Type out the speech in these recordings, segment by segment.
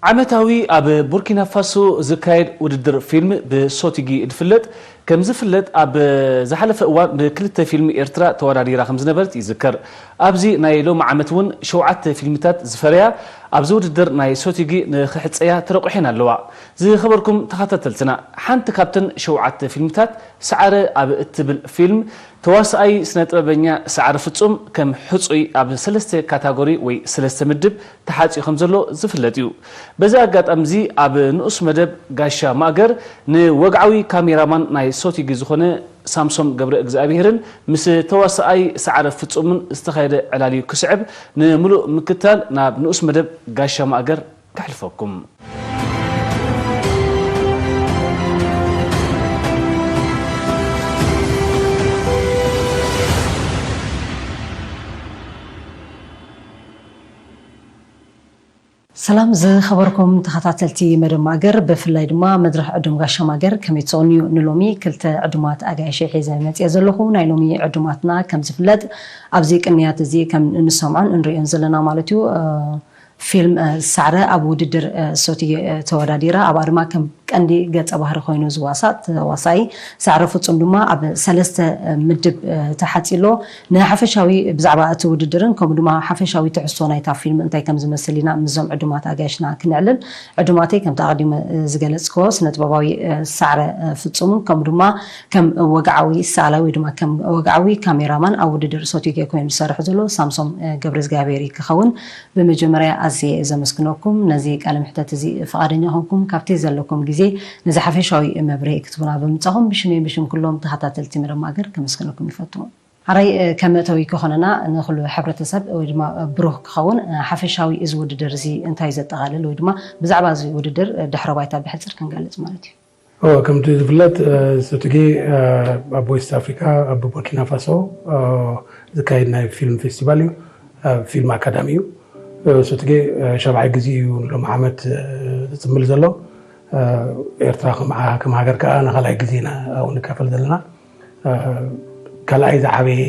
ዓመታዊ ኣብ ቡርኪና ፋሶ ዝካየድ ውድድር ፊልም ብሶቲጊ እንትፍለጥ፣ ከም ዝፍለጥ ኣብ ዝሓለፈ እዋን ብክልተ ፊልም ኤርትራ ተወዳዲራ ከም ዝነበረት ይዝከር። ኣብዚ ናይ ሎሚ ዓመት እውን ሸውዓተ ፊልምታት ዝፈረያ ኣብዚ ውድድር ናይ ሶቲጊ ንኽሕጸያ ተረቑሐን ኣለዋ። ዝኸበርኩም ተኸታተልትና፣ ሓንቲ ካብተን ሸውዓተ ፊልምታት ሰዓረ ኣብ እትብል ፊልም ተዋስኣይ ስነ ጥበበኛ ሰዓረ ፍጹም ከም ሕጹይ ኣብ ሰለስተ ካታጎሪ ወይ ሰለስተ ምድብ ተሓጽዩ ከም ዘሎ ዝፍለጥ እዩ። በዚ ኣጋጣሚ እዚ ኣብ ንኡስ መደብ ጋሻ ማእገር ንወግዓዊ ካሜራማን ናይ ሶቲጊ ዝኾነ ሳምሶም ገብረ እግዚኣብሄርን ምስ ተዋስኣይ ሰዓረ ፍጹምን ዝተኻየደ ዕላል እዩ ክስዕብ። ንምሉእ ምክታል ናብ ንኡስ መደብ ጋሻ ማእገር ከሕልፈኩም። ሰላም ዝኸበርኩም ተኸታተልቲ መደብ ማእገር፣ ብፍላይ ድማ መድረኽ ዕዱም ጋሻ ማእገር ከመይ ትሰኡን እዩ? ንሎሚ ክልተ ዕዱማት ኣጋይሸ ሒዘ መፅየ ዘለኹ። ናይ ሎሚ ዕዱማትና ከም ዝፍለጥ ኣብዚ ቅንያት እዚ ከም እንሰምዖን እንሪኦን ዘለና ማለት እዩ፣ እ፣ ፊልም፣ እ፣ ሳዕረ ኣብ ውድድር፣ እ፣ ሶቲ፣ እ፣ ተወዳዲራ። ኣብኣ ድማ ከም ቀንዲ ገጸ ባህሪ ኮይኑ ዝዋሳእ ተዋሳኢ ሳዕረ ፍጹም ድማ ኣብ ሰለስተ፣ እ፣ ምድብ፣ እ፣ ተሓጺሎ። ንሓፈሻዊ ብዛዕባ እቲ ውድድርን ከምኡ ድማ ሓፈሻዊ ትሕዝቶ ናይታ ፊልም እንታይ ከም ዝመስል ኢና ምስዞም ዕዱማት ኣጋይሽና ክነዕልል። ዕዱማተይ፣ ከምቲ ኣቐዲመ፣ እ፣ ዝገለጽክዎ፣ ስነ ጥበባዊ፣ እ፣ ሳዕረ፣ እ፣ ፍጹምን ከምኡ ድማ ከም ወግዓዊ ሰኣላይ ወይ ድማ ከም ወግዓዊ ካሜራማን ኣብ ውድድር ሶቲጌ ኮይኑ ዝሰርሕ ዘሎ ሳምሶም፣ እ፣ ገብረዝጋብሄር እዩ ክኸውን። ብመጀመርያ ኣዝየ ዘመስግነኩም ነዚ ቃለ መሕተት እዚ ፍቓደኛ ኮንኩም ካብቲ ዘለኩም ግዜ ነዚ ሓፈሻዊ መብርሂ ክትቡና ብምጻኹም ብሽመይ ብሽም ኩሎም ተኸታተልቲ መደብ ማእገር ከመስግነኩም ይፈቱ። ሓራይ፣ እ፣ ከም መእተዊ ክኾነና ንኹሉ ሕብረተሰብ ወይ ድማ ብሩህ ክኸውን፣ እ፣ ሓፈሻዊ እዚ ውድድር እዚ እንታይ ዘጠቓልል ወይ ድማ ብዛዕባ እዚ ውድድር፣ እ፣ ድሕረ ባይታ ብሕጽር ክንገልጽ ማለት እዩ። ኦ፣ ከምቲ ዝፍለጥ፣ እ፣ ሶቲጌ፣ እ፣ ኣብ ዌስት ኣፍሪካ፣ ኣብ ቡርኪና ፋሶ፣ እ፣ ዝካየድ ናይ ፊልም ፌስቲቫል እዩ። እ፣ ፊልም ኣካዳሚ እዩ። እ፣ ሶቲጌ፣ እ፣ ሻብዓይ ግዜ እዩ ንሎሚ ዓመት፣ እ፣ ዝጽምብል ዘሎ። እ፣ ኤርትራ ከም ዓ-፣ ከም ሃገር ከኣ ንኻልኣይ ግዜ ኢና ኣብኡ ንካፈል ዘለና። እ፣ ካልኣይ ዝዓበየ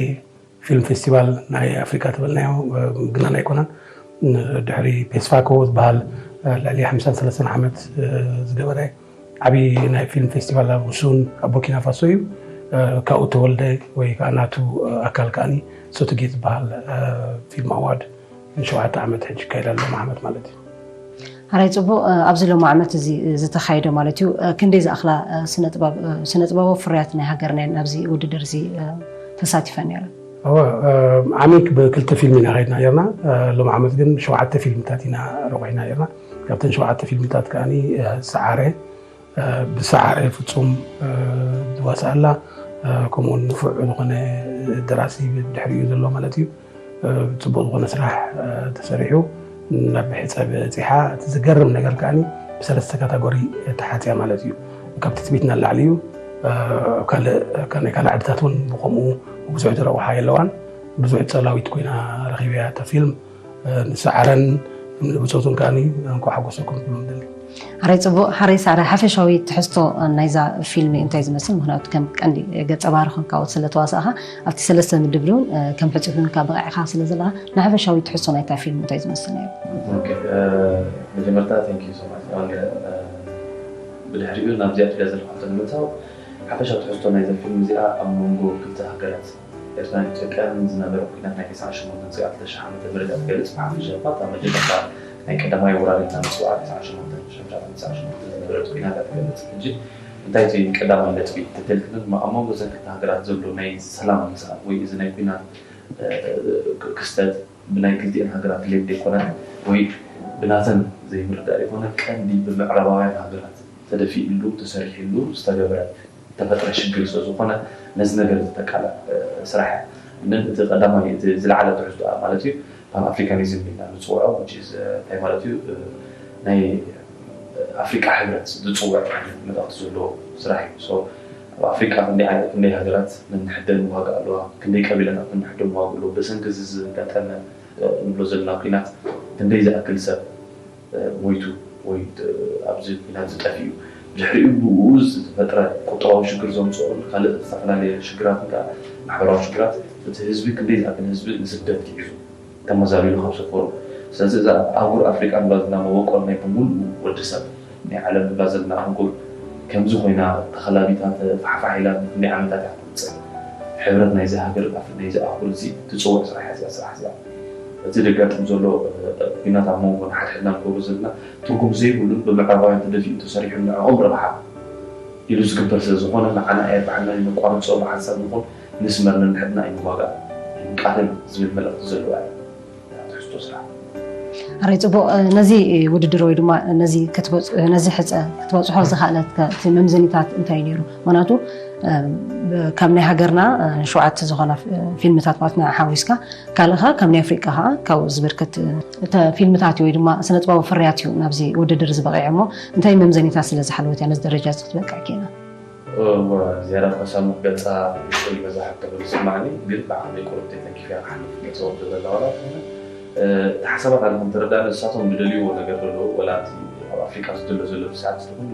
ፊልም ፌስቲቫል ናይ ኣፍሪካ ተበልናዮ፣ እ፣ ምግናን ኣይኮነን። ን-፣ ድሕሪ ፔስፋኮ ዝበሃል፣ እ፣ ልዕሊ ሓምሳን ሰለስተን ዓመት፣ እ፣ ዝገበረ ዓብዪ ናይ ፊልም ፌስቲቫል ኣብ ውሱን ኣብ ቡርኪና ፋሶ እዩ። እ፣ ካብኡ ተወልደ ወይ ከዓ ናቱ፣ እ፣ ኣካል ከዓኒ ሶትጌ ዝበሃል፣ እ፣ ፊልም ኣዋርድ ንሸውዓተ ዓመት ሕጂ ይካየድ ኣሎ፣ ሎሚ ዓመት ማለት እዩ። ሓራይ ጽቡቕ፣ እ፣ ኣብዚ ሎሚ ዓመት እዚ ዝተኻየደ ማለት እዩ፣ እ፣ ክንደይ ዝኣኽላ፣ እ፣ ስነ ጥበብ፣ እ፣ ስነ ጥበባዊ ፍርያት ናይ ሃገርና እየን ኣብዚ ውድድር እዚ፣ እ፣ ተሳቲፈን ነይረን? እወ፣ እ፣ ዓሚክ ብክልተ ፊልም ኢና ኸይድና ነርና። እ፣ ሎሚ ዓመት ግን ሸውዓተ ፊልምታት ኢና ረቑሕና ነርና። ካብተን ሸውዓተ ፊልምታት ከኣኒ፣ እ፣ ሰዓረ፣ እ፣ ብሰዓረ ፍጹም፣ እ፣ ዝዋስኣላ፣ እ፣ ከምኡውን ንፉዕ ዝኾነ ደራሲ ብድሕሪኡ ዘሎ ማለት እዩ። እ፣ ጽቡቕ ዝኾነ ስራሕ፣ እ፣ ተሰሪሑ ናብ ሕጸ በጺሓ። እቲ ዝገርም ነገር ከኣኒ ብሰለስተ ካታጎሪ ተሓጽያ ማለት እዩ። ካብ ትጽቢትና ንላዕሊ እዩ። እ፣ ካልእ፣ ካብ ናይ ካልእ ዓድታት እውን ብኸምኡ ብዙሕ ዝረቑሓ የለዋን። ብዙሕ ጸላዊት ኮይና ረኺበያ እታ ፊልም። እ፣ ንሰዓረን ንብጾቱን ከኣኒ እንኳዕ ሓጎሰኩም ክብሎም ደሊ። ሓራይ ጽቡቕ፣ ሓራይ ሰዓረ፣ ሓፈሻዊ ትሕዝቶ ናይዛ ፊልሚ እንታይ ዝመስል? ምኽንያቱ ከም ቀንዲ ገጸ ባህሪ ኮንካ ስለ ተዋሳእኻ፣ ኣብቲ ሰለስተ ምድብ እውን፣ እ፣ ከም ሕጹይ ኮንካ በቒዕካ ስለ ዘለኻ፣ ንሓፈሻዊ ትሕዝቶ ናይታ ፊልም እንታይ ዝመስል ነይሩ? ኦኬ፣ እ፣ መጀመርታ thank you so much። ኣነ፣ እ፣ ብድሕሪኡ ናብዚኣ ትሪኣ ዘለኻ እንተንምእታው፣ ሓፈሻዊ ትሕዝቶ ናይዛ ፊልም እዚኣ ኣብ መንጎ ክልተ ሃገራት ኤርትራን ኢትዮጵያን ዝነበረ ኲናት ናይ ተስዓን ሸሞንተን ክሳብ ክልተ ሽሕ ዓመተ ምህረት እያ ትገልጽ። ብሓፈሻ እኳ እታ መጀመርታ ናይ ቀዳማይ ወራር ኢልና ንጽውዓ ተስዓን ሸሞንተን ሽሕን ትሽዓተ ሚእትን ተስዓን ሸሞንተን ዝነበረት ኲናት እያ ትገልጽ። ሕጂ እንታይ እቲ ቀዳማይ ነጥቢ እንተተልክኒ ድማ ኣብ መንጎ እዘን ክልተ ሃገራት ዘሎ ናይ ሰላም ምስኣን ወይ እዚ ናይ ኲናት፣ እ፣ ክ-፣ ክስተት ብናይ ክልቲኤን ሃገራት ድሌት ዘይኮነ ወይ ብናተን ዘይምርዳእ ዘይኮነ ቀንዲ ብምዕራባውያን ሃገራት ተደፊእሉ ተሰሪሕሉ ዝተገብረ ተፈጥረ ሽግር ስለ ዝኾነ ነዚ ነገር እዚ ተቃልዕ፣ እ፣ ስራሕ እያ። እነን እቲ ቀዳማይ፣ እቲ ዝለዓለ ትሕዝቶኣ ማለት እዩ፣ ፓን ኣፍሪካኒዝም ኢልና ንፅውዖ፣ which is፣ እ፣ እንታይ ማለት እዩ? እ፣ ናይ ኣፍሪካ ሕብረት ዝፅውዕ ዓይነት መልእኽቲ ዘለዎ ስራሕ እዩ። So፣ ኣብ ኣፍሪካ ክንደይ ዓይነት፣ ክንደይ ሃገራት ነንሕደን ዋጋ ኣለዋ፣ ክንደይ ቀቢላታት ነንሕደን ዋጋ ኣለዎ። ብሰንኪ እዚ ዘጋጠመ፣ እ፣ ንብሎ ዘለና ኲናት ክንደይ ዝኣክል ሰብ ሞይቱ ወይ ኣብዚ ኲናት ዝጠፍኡ። ድሕሪኡ ብኡ ዝተፈጥረ ቁጠባዊ ሽግር ዘምፅኦን ካልእ ዝተፈላለየ ሽግራትን ከዓ ማሕበራዊ ሽግራት እቲ ህዝቢ ክንደይ ዝኣክል ህዝቢ ንስደት ኪዒዙ ተመዛቢሉ ካብ ሰፈሩ። ስለዚ እዛ ኣህጉር ኣፍሪቃ ንብላ ዘለና መበቆል ናይ ብምሉእ ወዲ ሰብ ናይ ዓለም ንብላ ዘለና ኣህጉር ከምዚ ኮይና ተኸላቢታ ተፋሕፋሕ ኢላ ክንደይ ዓመታት እያ ክትመፅእ። ሕብረት ናይዚ ሃገር ናይዚ ኣህጉር እዚ ትፅውዕ ስራሕ እያ እዚኣ ስራሕ እዚኣ። እቲ ደጋጥም ዘሎ ኩናት ኣብ መንጎ ንሓድሕድና ንገብሮ ዘለና ትርጉም ዘይብሉን ብምዕራባውያን ተደፊኡ ተሰሪሑ ንዕኦም ረብሓ ኢሉ ዝግበር ስለ ዝኾነ ንዓና ኣየርብሓናን እዩ ነቋርፆ ብሓንሳብ ንኹን ንስመር ነንሕድና እዩ ንዋጋእ ንቃተል ዝብል መልእኽቲ ዘለዋ እያ ትሕዝቶ ስራሕ። ኣረይ ጽቡቕ። ነዚ ውድድር ወይ ድማ ነዚ ክትበጽ- ነዚ ሕጸ ክትበጽሖ ዝኽኣለት እቲ መምዘኒታት እንታይ ነይሩ? ምክንያቱ ካብ ናይ ሃገርና ሸውዓተ ዝኾና ፊልምታት ማለት ንዓ ሓዊስካ ካልእ ኸዓ ካብ ናይ ኣፍሪቃ ኸዓ ካብኡ ዝብርክት ፊልምታት እዩ ወይ ድማ ስነጥበባዊ ፍርያት እዩ ናብዚ ውድድር ዝበቒዐ እሞ እንታይ መምዘኒታት ስለ ዝሓለወት እያ ነዚ ደረጃ እዚ ክትበቅዕ ኪኢላ? ዝያዳ ተሳሙት ገጻ ይኽእል ይበዛሕ ተብል ዝስማዕኒ ግን ብዓቕመይ ቁርብተይ ተንኪፈ እያ ክሓልፍ ገጸ ወደለ ኣለዋላ ዝኾነ እቲ ሓሳባት ኣነ ከም ተረዳእኒ ንሳቶም ዝደልይዎ ነገር ዘለዎ ወላ እቲ ኣብ ኣፍሪቃ ዝድሎ ዘሎ ብሰዓት እዚ ኩሉ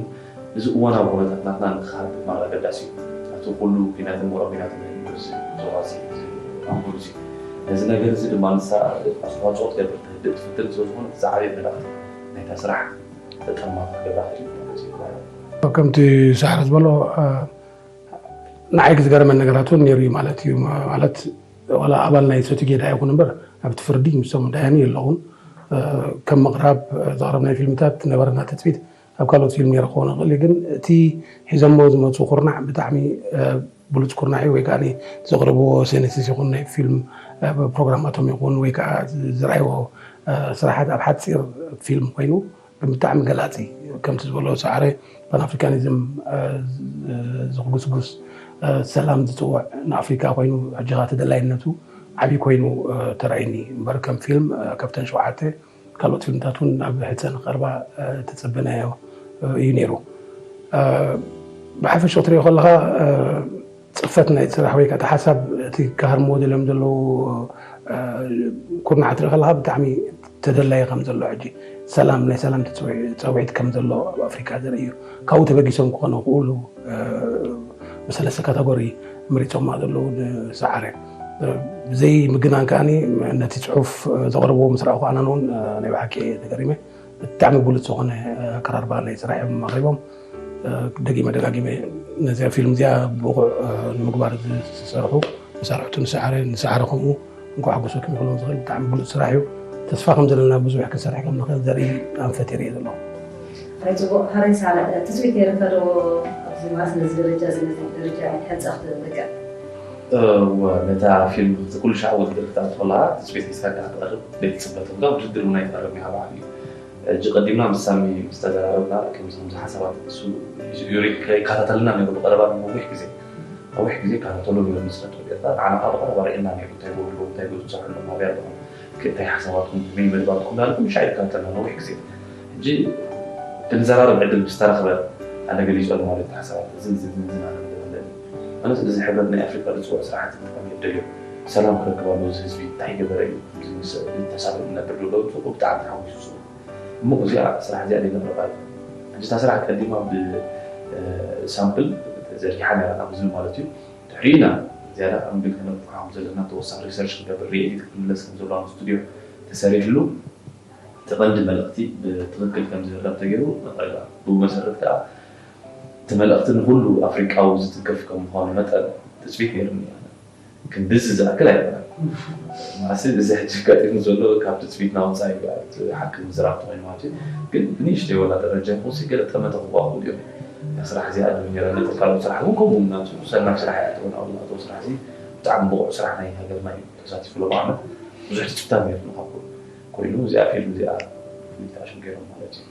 እዚ እዋናዊ ኩነታት ናትና ንክሃርብ ማራ ኣገዳሲ እዩ። እቲ ኩሉ ኩናትን ወረ ኩናትን ዞባ እዚ ኣንጎል እዚ ነዚ ነገር እዚ ድማ ንሳ ኣስተዋፅኦ ትገብር ትህድእ ትፍትን ስለ ዝኾነ ዝዓበየ መልእኽቲ ናይታ ስራሕ ተጠማቕ ክገብራ ክእል ማለት እዩ። ከምቲ ሳሕረ ዝበሎ ንዓይ ዝገረመን ነገራት እውን ነይሩ እዩ ማለት እዩ። ማለት ዋላ ኣባል ናይ ሰቲ ጌዳ ይኹን እምበር ኣብቲ ፍርዲ ምስቶም ዳያኑ የለውን። ከም ምቕራብ ዘቕረብናይ ፊልምታት ነበረና ትፅቢት ኣብ ካልኦት ፊልም ነይረ ክኾን ይኽእል እዩ። ግን እቲ ሒዞሞ ዝመፁ ኩርናዕ ብጣዕሚ ብሉፅ ኩርናዕ እዩ። ወይ ከዓ ዘቕረብዎ ሴነሲስ ይኹን ናይ ፊልም ፕሮግራማቶም ይኹን ወይ ከዓ ዝረኣይዎ ስራሓት ኣብ ሓፂር ፊልም ኮይኑ ግን ብጣዕሚ ገላፂ ከምቲ ዝበሎ ሰዓረ ፓንኣፍሪካኒዝም ዝጉስጉስ ሰላም ዝፅውዕ ንኣፍሪካ ኮይኑ ሕጂ ከዓ ተደላይነቱ ዓብዪ ኮይኑ ተራእዩኒ እምበር ከም ፊልም ካብተን ሸውዓተ ካልኦት ፊልምታት እውን ናብ ሕፀ ንክቐርባ ተፀበናዮ እዩ ነይሩ። ብሓፈሽ ክትሪኦ ከለካ ፅፈት ናይ ስራሕ ወይ ከዓ ሓሳብ እቲ ክሃርምዎ ደልዮም ዘለዉ ኩርናዕ ትርኢ ከለካ ብጣዕሚ ተደላየ ከም ዘሎ ሕጂ ሰላም ናይ ሰላም ፃውዒት ከም ዘሎ ኣብ ኣፍሪካ ዘርኢ እዩ። ካብኡ ተበጊሶም ክኾኑ ክእሉ ብሰለስተ ካተጎሪ መሪፆማ ዘለዉ ንሰዓረ ብዘይ ምግናን ከዓኒ ነቲ ፅሑፍ ዘቕረብዎ ምስ ረኣኹ ኣነን እውን ናይ ብሓቂ ተገሪመ። ብጣዕሚ ብሉፅ ዝኾነ ኣቀራርባ ናይ ስራሕ እዮም ኣቕሪቦም። ደጊመ ደጋጊመ ነዚኣ ፊልም እዚኣ ብቑዕ ንምግባር ዝሰርሑ ዝሰርሑ ንሰዓረ ንሰዓረ ከምኡ እንኳዕ ሓጎሰኩም ይኽእሎም ዝኽእል ብጣዕሚ ብሉፅ ስራሕ እዩ። ተስፋ ከም ዘለና ብዙሕ ክንሰርሕ ከም ንኽእል ዘርኢ ኣንፈት ይርኢ ዘለኹ። ኣይ ፅቡቕ ሃረይ ሳለ ትፅቢት ነይርካ ዶ ኣብዚ ማለት ነዚ ደረጃ እዚ ነዚ ደረጃ ሕፀ ክትበቅዕ እወ ነታ ፊልም ኩሉ ሻዕ ውድድር ክትኣቱ ከለካ ትፅቢት ሒዝካ ክትቐርብ ዘይትፅበ ተብላ ውድድር እውን ኣይትቐርብ ኢኻ ባዕሉ እዩ ሕጂ ቀዲምና ምስ ሳሚ ምስ ተዘራረብና ከምዚ ከምዚ ሓሳባት እሱ ይከታተልና ነይሩ ብቐረባ ነዊሕ ግዜ ነዊሕ ግዜ ይከታተሎ ነይሩ ንስነጥበብ ኤርትራ ንዓና ከዓ ብቐረባ ርእየና ነይሩ እንታይ ይገብሩ ኣለዉ እንታይ ይገብሩ ዝሰርሑ ኣለዉ ናበይ ኣለዉ እንታይ ሓሳባትኩም ከመይ መደባትኩም ዳለ ኩሉ ሻዕ ይከታተልና ነዊሕ ግዜ ሕጂ ክንዘራረብ ዕድል ምስ ተረኽበ ኣነ ገሊፀሉ ማለት ሓሳባት እዚ እዚ እዚ ኣነ መደብ ኣለኒ ኣነስ እዚ ሕብረት ናይ ኣፍሪካ ዝፅውዕ ስራሕቲ ብጣዕሚ እየ ደልዮ ሰላም ክረክብ ኣለዎ እዚ ህዝቢ እንታይ ገበረ እዩ ከምዚ ምስ ተሳልም ነብር ዶ ብጣዕሚ ተሓጒሱ እሞ እዚኣ ስራሕ እዚኣ ደይ ነቕርባ እዩ ሕጂ እታ ስራሕ ቀዲማ ብሳምፕል ተዘርጊሓ ነይራ ናብ ህዝቢ ማለት እዩ ድሕሪኡ ኢና ዝያዳ ኣንግል ከነብርትዖም ዘለና ተወሳኺ ሪሰርች ክንገብር ሪኤዲት ክትምለስ ከም ዘለዋ ስቱድዮ ተሰሪሕሉ እቲ ቀንዲ መልእኽቲ ብትኽክል ከም ዝህረብ ተገይሩ ንኽእል ብኡ መሰረት ከዓ እቲ መልእኽቲ ንኹሉ ኣፍሪቃዊ ዝትንከፍ ከም ምዃኑ መጠን ትፅቢት ነይሩኒ ኣነ ክንድዚ ዝኣክል ኣይኮነን ማሲ እዚ ሕጂ ኣጋጢሙ ዘሎ ካብ ትፅቢትና ወፃኢ እዩ እቲ ሓቂ ምዝራብ ተኾይኑ ማለት እዩ ግን ብንእሽተይ ወላ ደረጃ ይኹንሲ ገለ ጠመተ ክዋኽቡ እዮም እታ ስራሕ እዚኣ ዶ ነይራ ነቲ ካልኦት ስራሕ እውን ከምኡ ናቱ ሰናፍ ስራሕ እያ ትኾን ኣብኡ ናተው ስራሕ እዚ ብጣዕሚ ብቑዕ ስራሕ ናይ ሃገርና እዩ ተሳቲፉ ሎም ዓመት ብዙሕ ትፅብታ ነይሩ ንካብ ኮይኑ እዚኣ ፊልም እዚኣ ፍሉይት ኣሽም ገይሮም ማለት እዩ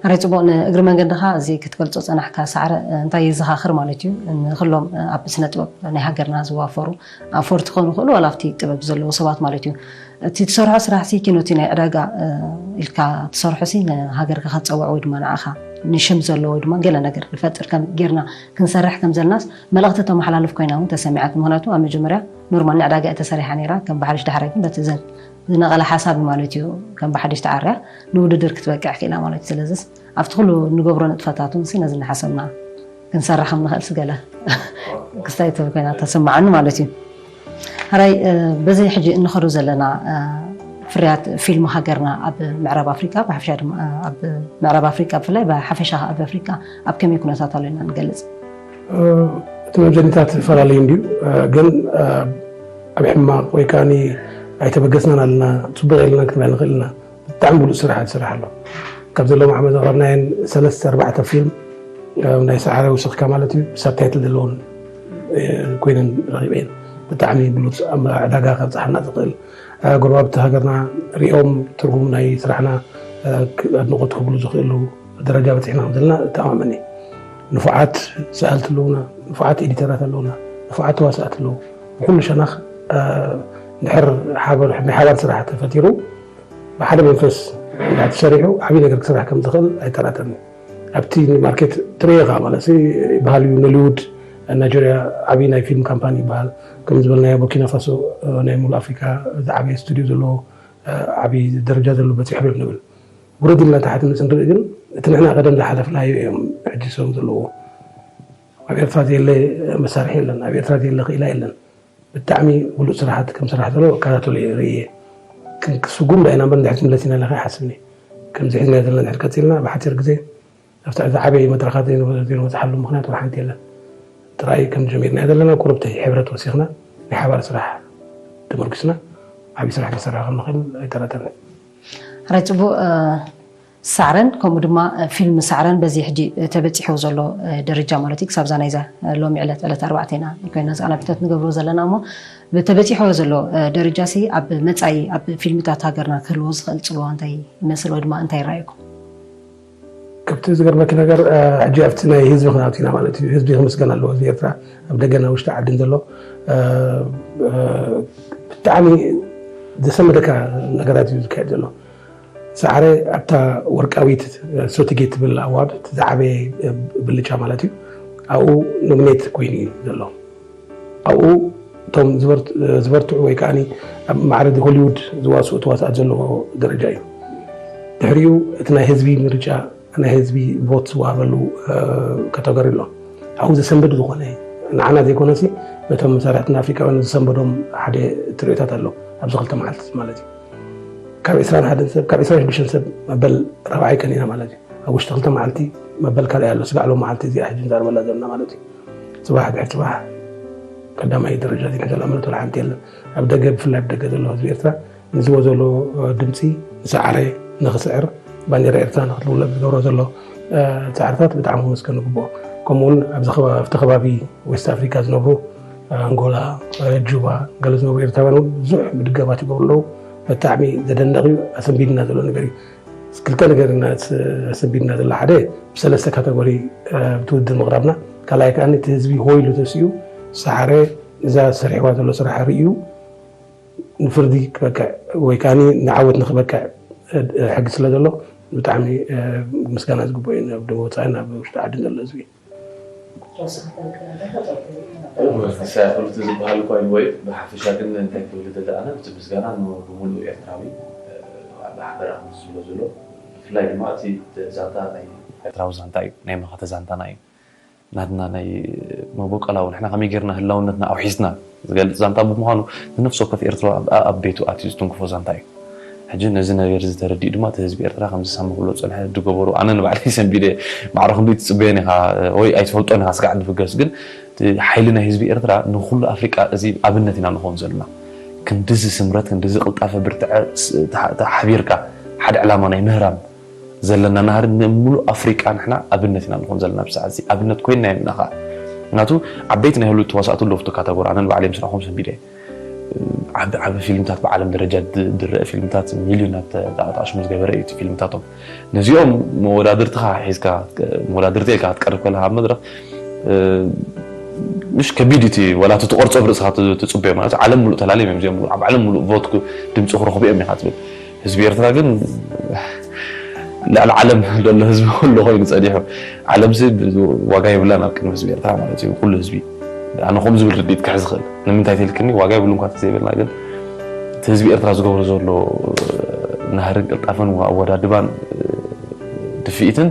ኣረ ፅቡቅ ንእግሪ መንገድኻ እዚ ክትገልፆ ፀናሕካ ሳዕረ እንታይ የዘኻኽር ማለት እዩ ንክሎም ኣብ ስነ ጥበብ ናይ ሃገርና ዝዋፈሩ ኣፎር ትኾኑ ክእሉ ዋላ ኣብቲ ጥበብ ዘለዉ ሰባት ማለት እዩ እቲ ትሰርሖ ስራሕ ሲ ኪኖ እቲ ናይ ዕዳጋ ኢልካ ትሰርሖ ሲ ንሃገርካ ከፀውዕ ወይ ድማ ንዓኻ ንሽም ዘለዎ ወይ ድማ ገለ ነገር ንፈጥር ከም ጌርና ክንሰርሕ ከም ዘለናስ መልእኽቲ ተመሓላልፍ ኮይና እውን ተሰሚዓት ምክንያቱ ኣብ መጀመርያ ኖርማል ንዕዳጋ እያ ተሰሪሓ ነይራ ከም ባሕሪሽ ዳሕራይ ግን በቲ ዘን ዝነቐለ ሓሳብ ማለት እዩ። ከም ብሓድሽ ተዓርያ ንውድድር ክትበቅዕ ክኢላ ማለት እዩ። ስለዚስ ኣብቲ ኩሉ እንገብሮ ንጥፈታት እውን ነዚ እናሓሰብና ክንሰርሕ ከም ንኽእል ስገለ ክስታይ ትብል ኮይና ተሰማዓኒ ማለት እዩ። ሕራይ በዚ ሕጂ እንኸዶ ዘለና ፍርያት ፊልም ሃገርና ኣብ ምዕራብ ኣፍሪቃ ብሓፈሻ ድማ ኣብ ምዕራብ ኣፍሪቃ ብፍላይ ብሓፈሻ ኣብ ኣፍሪቃ ኣብ ከመይ ኩነታት ኣሎ ኢና ንገልጽ? እቲ መምዘኒታትፈላለዩ እንድዩ፣ ግን ኣብ ሕማቕ ወይ ከዓኒ ኣይተበገስናን ኣለና፣ ፅቡቕ የለና ክንብል ንኽእል ኢና። ብጣዕሚ ብሉፅ ስራሕ ዝስራሕ ኣሎ። ካብ ዘለዎም ዓመት ዘቕረብናየን ሰለስተ ኣርባዕተ ፊልም ናይ ሰዓረ ውስኽካ ማለት እዩ፣ ሳብታይትል ዘለዎን ኮይነን ረኺበየን። ብጣዕሚ ብሉፅ ዕዳጋ ከብፅሓልና ዝኽእል ጎረባብቲ ሃገርና ሪኦም ትርጉም ናይ ስራሕና ኣድንቆት ክብሉ ዝኽእሉ ደረጃ በፂሕና ከም ዘለና እተኣማመን እየ። ንፉዓት ሰኣልቲ ኣለውና፣ ንፉዓት ኤዲተራት ኣለውና፣ ንፉዓት ተዋሳእቲ ኣለዉ። ብኩሉ ሸነኽ ድሕር ናይ ሓባር ስራሕ ተፈጢሩ ብሓደ መንፈስ ተሰሪሑ ዓብዪ ነገር ክስራሕ ከም ዝኽእል ኣይጠራጠርን። ኣብቲ ማርኬት ትርእዮ ኢኻ ማለት ባህል እዩ። ኖሊውድ ናይጀርያ ዓብዪ ናይ ፊልም ካምፓኒ ይበሃል። ከም ዝበልናዮ ቡርኪና ፋሶ ናይ ሙሉእ ኣፍሪካ ዝዓበየ ስቱድዮ ዘለዎ ዓብዪ ደረጃ ዘለዎ በፂሑ ዶ ንብል። ውረድ ኢልና ታሕቲ ምስ ንርኢ ግን እቲ ንሕና ቀደም ዝሓለፍናዮ እዮም ሕጂ ሰው ዘለዎ። ኣብ ኤርትራ ዘየለ መሳርሒ የለን፣ ኣብ ኤርትራ ዘየለ ክኢላ የለን። ብጣዕሚ ብሉፅ ስራሕቲ ከም ስራሕ ዘሎ እከታተሎ እየ፣ ርእየ። ክንስጉም ዳ ኢና እምበር ንድሕሪት ምለስ ኢና ኢለ ኣይሓስብን እየ። ከምዚ ሒዝናዮ ዘለና እንድሕር ቀፂልና ብሓፂር ግዜ ኣብቲ ዝዓበየ መድረኻት ዘይንበ- ዘይንበፅሓሉ ምኽንያት ወላ ሓንቲ የለን። ጥራይ ከም ጀሚርናዮ ዘለና ቁሩብተይ ሕብረት ወሲኽና ናይ ሓባር ስራሕ ተመርኪስና ዓብዪ ስራሕ ክንሰርሕ ከም ንኽእል ኣይጠራጠርን። ሕራይ ፅቡቕ ሳዕረን ከምኡ ድማ ፊልም ሳዕረን በዚ ሕጂ ተበፂሑ ዘሎ ደረጃ ማለት እዩ ክሳብዛ ናይዛ ሎሚ ዕለት ዕለት ኣርባዕተ ኢና ኮይና ዝኣናፊታት ንገብሮ ዘለና እሞ ተበፂሑ ዘሎ ደረጃ ሲ ኣብ መፃኢ ኣብ ፊልምታት ሃገርና ክህልዎ ዝኽእል ፅልዋ እንታይ ይመስል ወይ ድማ እንታይ ይረኣየኩም? ካብቲ ዝገርመኪ ነገር ሕጂ ኣብቲ ናይ ህዝቢ ክንኣቱ ኢና ማለት እዩ። ህዝቢ ክምስገን ኣለዎ። ህዝቢ ኤርትራ ኣብ ደገን ኣብ ውሽጢ ዓድን ዘሎ ብጣዕሚ ዘሰመደካ ነገራት እዩ ዝካየድ ዘሎ። ሰዓረ ኣብታ ወርቃዊት ሶቲጌ ትብል ኣዋርድ ዝዓበየ ብልጫ ማለት እዩ ኣብኡ ኖሚኔት ኮይኑ እዩ ዘሎ። ኣብኡ እቶም ዝበርትዑ ወይ ከዓ ኣብ ማዕረዲ ሆሊውድ ዝዋስኡ ተዋስኣት ዘለዎ ደረጃ እዩ። ድሕሪኡ እቲ ናይ ህዝቢ ምርጫ ናይ ህዝቢ ቮት ዝወሃበሉ ካተጎሪ ኣሎ። ኣብኡ ዘሰንብድ ዝኾነ ንዓና ዘይኮነሲ ነቶም መሳርሕትና ኣፍሪካውያን ዝሰንበዶም ሓደ ትርኢታት ኣሎ ኣብዚ ክልተ መዓልቲ ማለት እዩ። ካብ ዕስራን ሓደን ሰብ ካብ ዕስራን ሽዱሽተን ሰብ መበል ራብዓይ ቀኒና ማለት እዩ። ኣብ ውሽጢ ክልተ መዓልቲ መበል ካልኣይ ኣሎ። ስጋዕ ሎም መዓልቲ እዚኣ ሕጂ ንዛረበላ ዘለና ማለት እዩ። ፅባሕ ድሕሪ ፅባሕ ቀዳማይ ደረጃ ዚንሕዘላ ማለት ወላ ሓንቲ የለን። ኣብ ደገ ብፍላይ ኣብ ደገ ዘሎ ህዝቢ ኤርትራ ንዝቦ ዘሎ ድምፂ ንሰዓረ ንክስዕር ባንዴራ ኤርትራ ንክትልውለብ ዝገብሮ ዘሎ ፃዕርታት ብጣዕሚ ክመስገን ይግብኦ። ከምኡውን ኣብዚ ኣብቲ ከባቢ ዌስት ኣፍሪካ ዝነብሩ ኣንጎላ፣ ጁባ፣ ገለ ዝነብሩ ኤርትራውያን እውን ብዙሕ ምድጋባት ይገብሩ ኣለዉ። ብጣዕሚ ዘደንቕ እዩ። ኣሰንቢድና ዘሎ ነገር እዩ። ክልተ ነገር ኢና ኣሰንቢድና ዘላ ሓደ ብሰለስተ ካተጎሪ ብትውድድር ምቕራብና፣ ካልኣይ ከዓ እቲ ህዝቢ ሆይሉ ተሲኡ ሰዓረ እዛ ሰሪሕዋ ዘሎ ስራሕ ርእዩ ንፍርዲ ክበቅዕ ወይ ከዓ ንዓወት ንክበቅዕ ሕጊ ስለ ዘሎ ብጣዕሚ ምስጋና ዝግብኦ እዩ ናብ ደቡብ ወፃኢን ኣብ ውሽጢ ዓድን ዘሎ ህዝቢ። ክልተ ዝበሃል እኳ እዩ ወይ ብሓፈሻ ግን እንታይ ክብል ደለ ኣነ እቲ ምስጋና ንብሙሉእ ኤርትራዊ ብሓበራ ከም ዝብሎ ዘሎ ብፍላይ ድማ እቲ ዛንታ ናይ ኤርትራዊ ዛንታ እዩ ናይ መኸተ ዛንታና እዩ ናትና ናይ መቦቀላዊ ንሕና ከመይ ጌርና ህላውነትና ኣውሒስና ዝገልፅ ዛንታ ብምዃኑ ንነፍሲ ወከፍ ኤርትራዊ ኣብ ቤቱ ኣትዩ ዝትንክፎ ዛንታ እዩ። ሕጂ ነዚ ነገር እዚ ተረዲኡ ድማ እቲ ህዝቢ ኤርትራ ከምዚ ሳሚ ክብሎ ዝጸንሐ ዝገበሩ ኣነ ንባዕለይ ሰንቢደ ማዕረ ክንደይ ትጽበዮን ኢኻ ወይ ኣይትፈልጦን ኢኻ ስጋዕ ድፍገስ ግን እቲ ሓይሊ ናይ ህዝቢ ኤርትራ ንኹሉ ኣፍሪቃ እዚ ኣብነት ኢና ንኸውን ዘለና ክንድዚ ስምረት ክንድዚ ቅልጣፈ ብርትዐ ተሓቢርካ ሓደ ዕላማ ናይ ምህራም ዘለና ናህሪ ንምሉእ ኣፍሪቃ ንሕና ኣብነት ኢና ንኾን ዘለና ብሰዓት እዚ ኣብነት ኮይንና ኢና ከዓ ምክንያቱ ዓበይቲ ናይ ህሉት ተዋሳእቲ ኣለዉ ኣብቲ ካተጎሪ ኣነ ንባዕለይ ምስራኹም ሰንቢደ ዓቢ ዓቢ ፊልምታት ብዓለም ደረጃ ዝረአ ፊልምታት ሚልዮናት ተኣሽሙ ዝገበረ እዩ እቲ ፊልምታቶም ነዚኦም መወዳድርትኻ ሒዝካ መወዳድርቲ ኢልካ ክትቀርብ ከለካ ኣብ መድረክ ምሽ ከቢድ እቲ ወላ እቲ ትቆርጾ ብርእስኻ ትጽበዮ ማለት ዓለም ሙሉእ ተላልዮም እዮም እዚኦም ኣብ ዓለም ሙሉእ ቮት ድምፂ ክረኽቡ እዮም ኢኻ ትብል ህዝቢ ኤርትራ ግን ልዕሊ ዓለም ዘሎ ህዝቢ ኩሉ ኮይኑ ፀኒሑ ዓለምሲ ዋጋ የብላን ኣብ ቅድሚ ህዝቢ ኤርትራ ማለት እዩ ኩሉ ህዝቢ ኣነ ከምኡ ዝብል ርድኢት ክሕዝ ይኽእል ንምንታይ ተልክኒ ዋጋ የብሉ እንኳ ተዘይበልና ግን እቲ ህዝቢ ኤርትራ ዝገብሮ ዘሎ ናህርን ቅልጣፈን ኣወዳድባን ድፍኢትን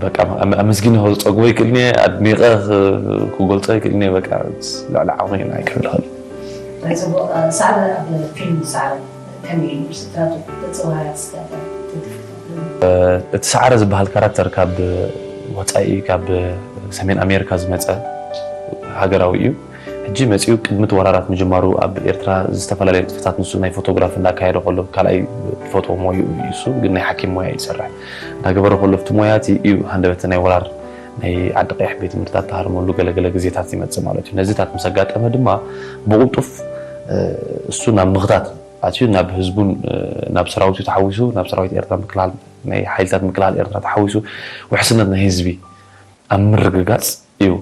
በቃ ኣመስጊነ ክጸግቦ ይክእልኒ፣ ኣድኒቐ ክገልጾ ይክእልኒ። በቃ ልዕሊ ዓቕመይ ኢና ኣይክብል ይኽእል። ናይ ጽቡቕ ሳዕረ ኣብ ፊልም ሳዕረ ከመይ እዩ ንስድራቱ ተጸዋርያ ስጋታ እቲ ሳዕረ ዝበሃል ካራክተር ካብ ወፃኢ ካብ ሰሜን ኣሜሪካ ዝመፀ ሃገራዊ እዩ። ሕጂ መፂኡ ቅድሚ እቲ ወራራት ምጅማሩ ኣብ ኤርትራ ዝተፈላለዩ ንጥፈታት ንሱ ናይ ፎቶግራፍ እንዳካየደ ከሎ ካልኣይ ፎቶ ሞይኡ እዩ። እሱ ግን ናይ ሓኪም ሞያ እዩ ዝሰርሕ። እንዳገበረ ከሎ ኣብቲ ሞያ እቲ እዩ ሃንደበቲ ናይ ወራር ናይ ዓዲ ቀይሕ ቤት ትምህርትታት ተሃርመሉ ገለገለ ግዜታት ይመፅእ ማለት እዩ። ነዚታት ምስ ኣጋጠመ ድማ ብቕልጡፍ እሱ ናብ ምኽታት ኣትዩ ናብ ህዝቡን ናብ ሰራዊቱ ተሓዊሱ ናብ ሰራዊት ኤርትራ ምክልኻል ናይ ሓይልታት ምክልኻል ኤርትራ ተሓዊሱ ውሕስነት ናይ ህዝቢ ኣብ ምርግጋፅ እዩ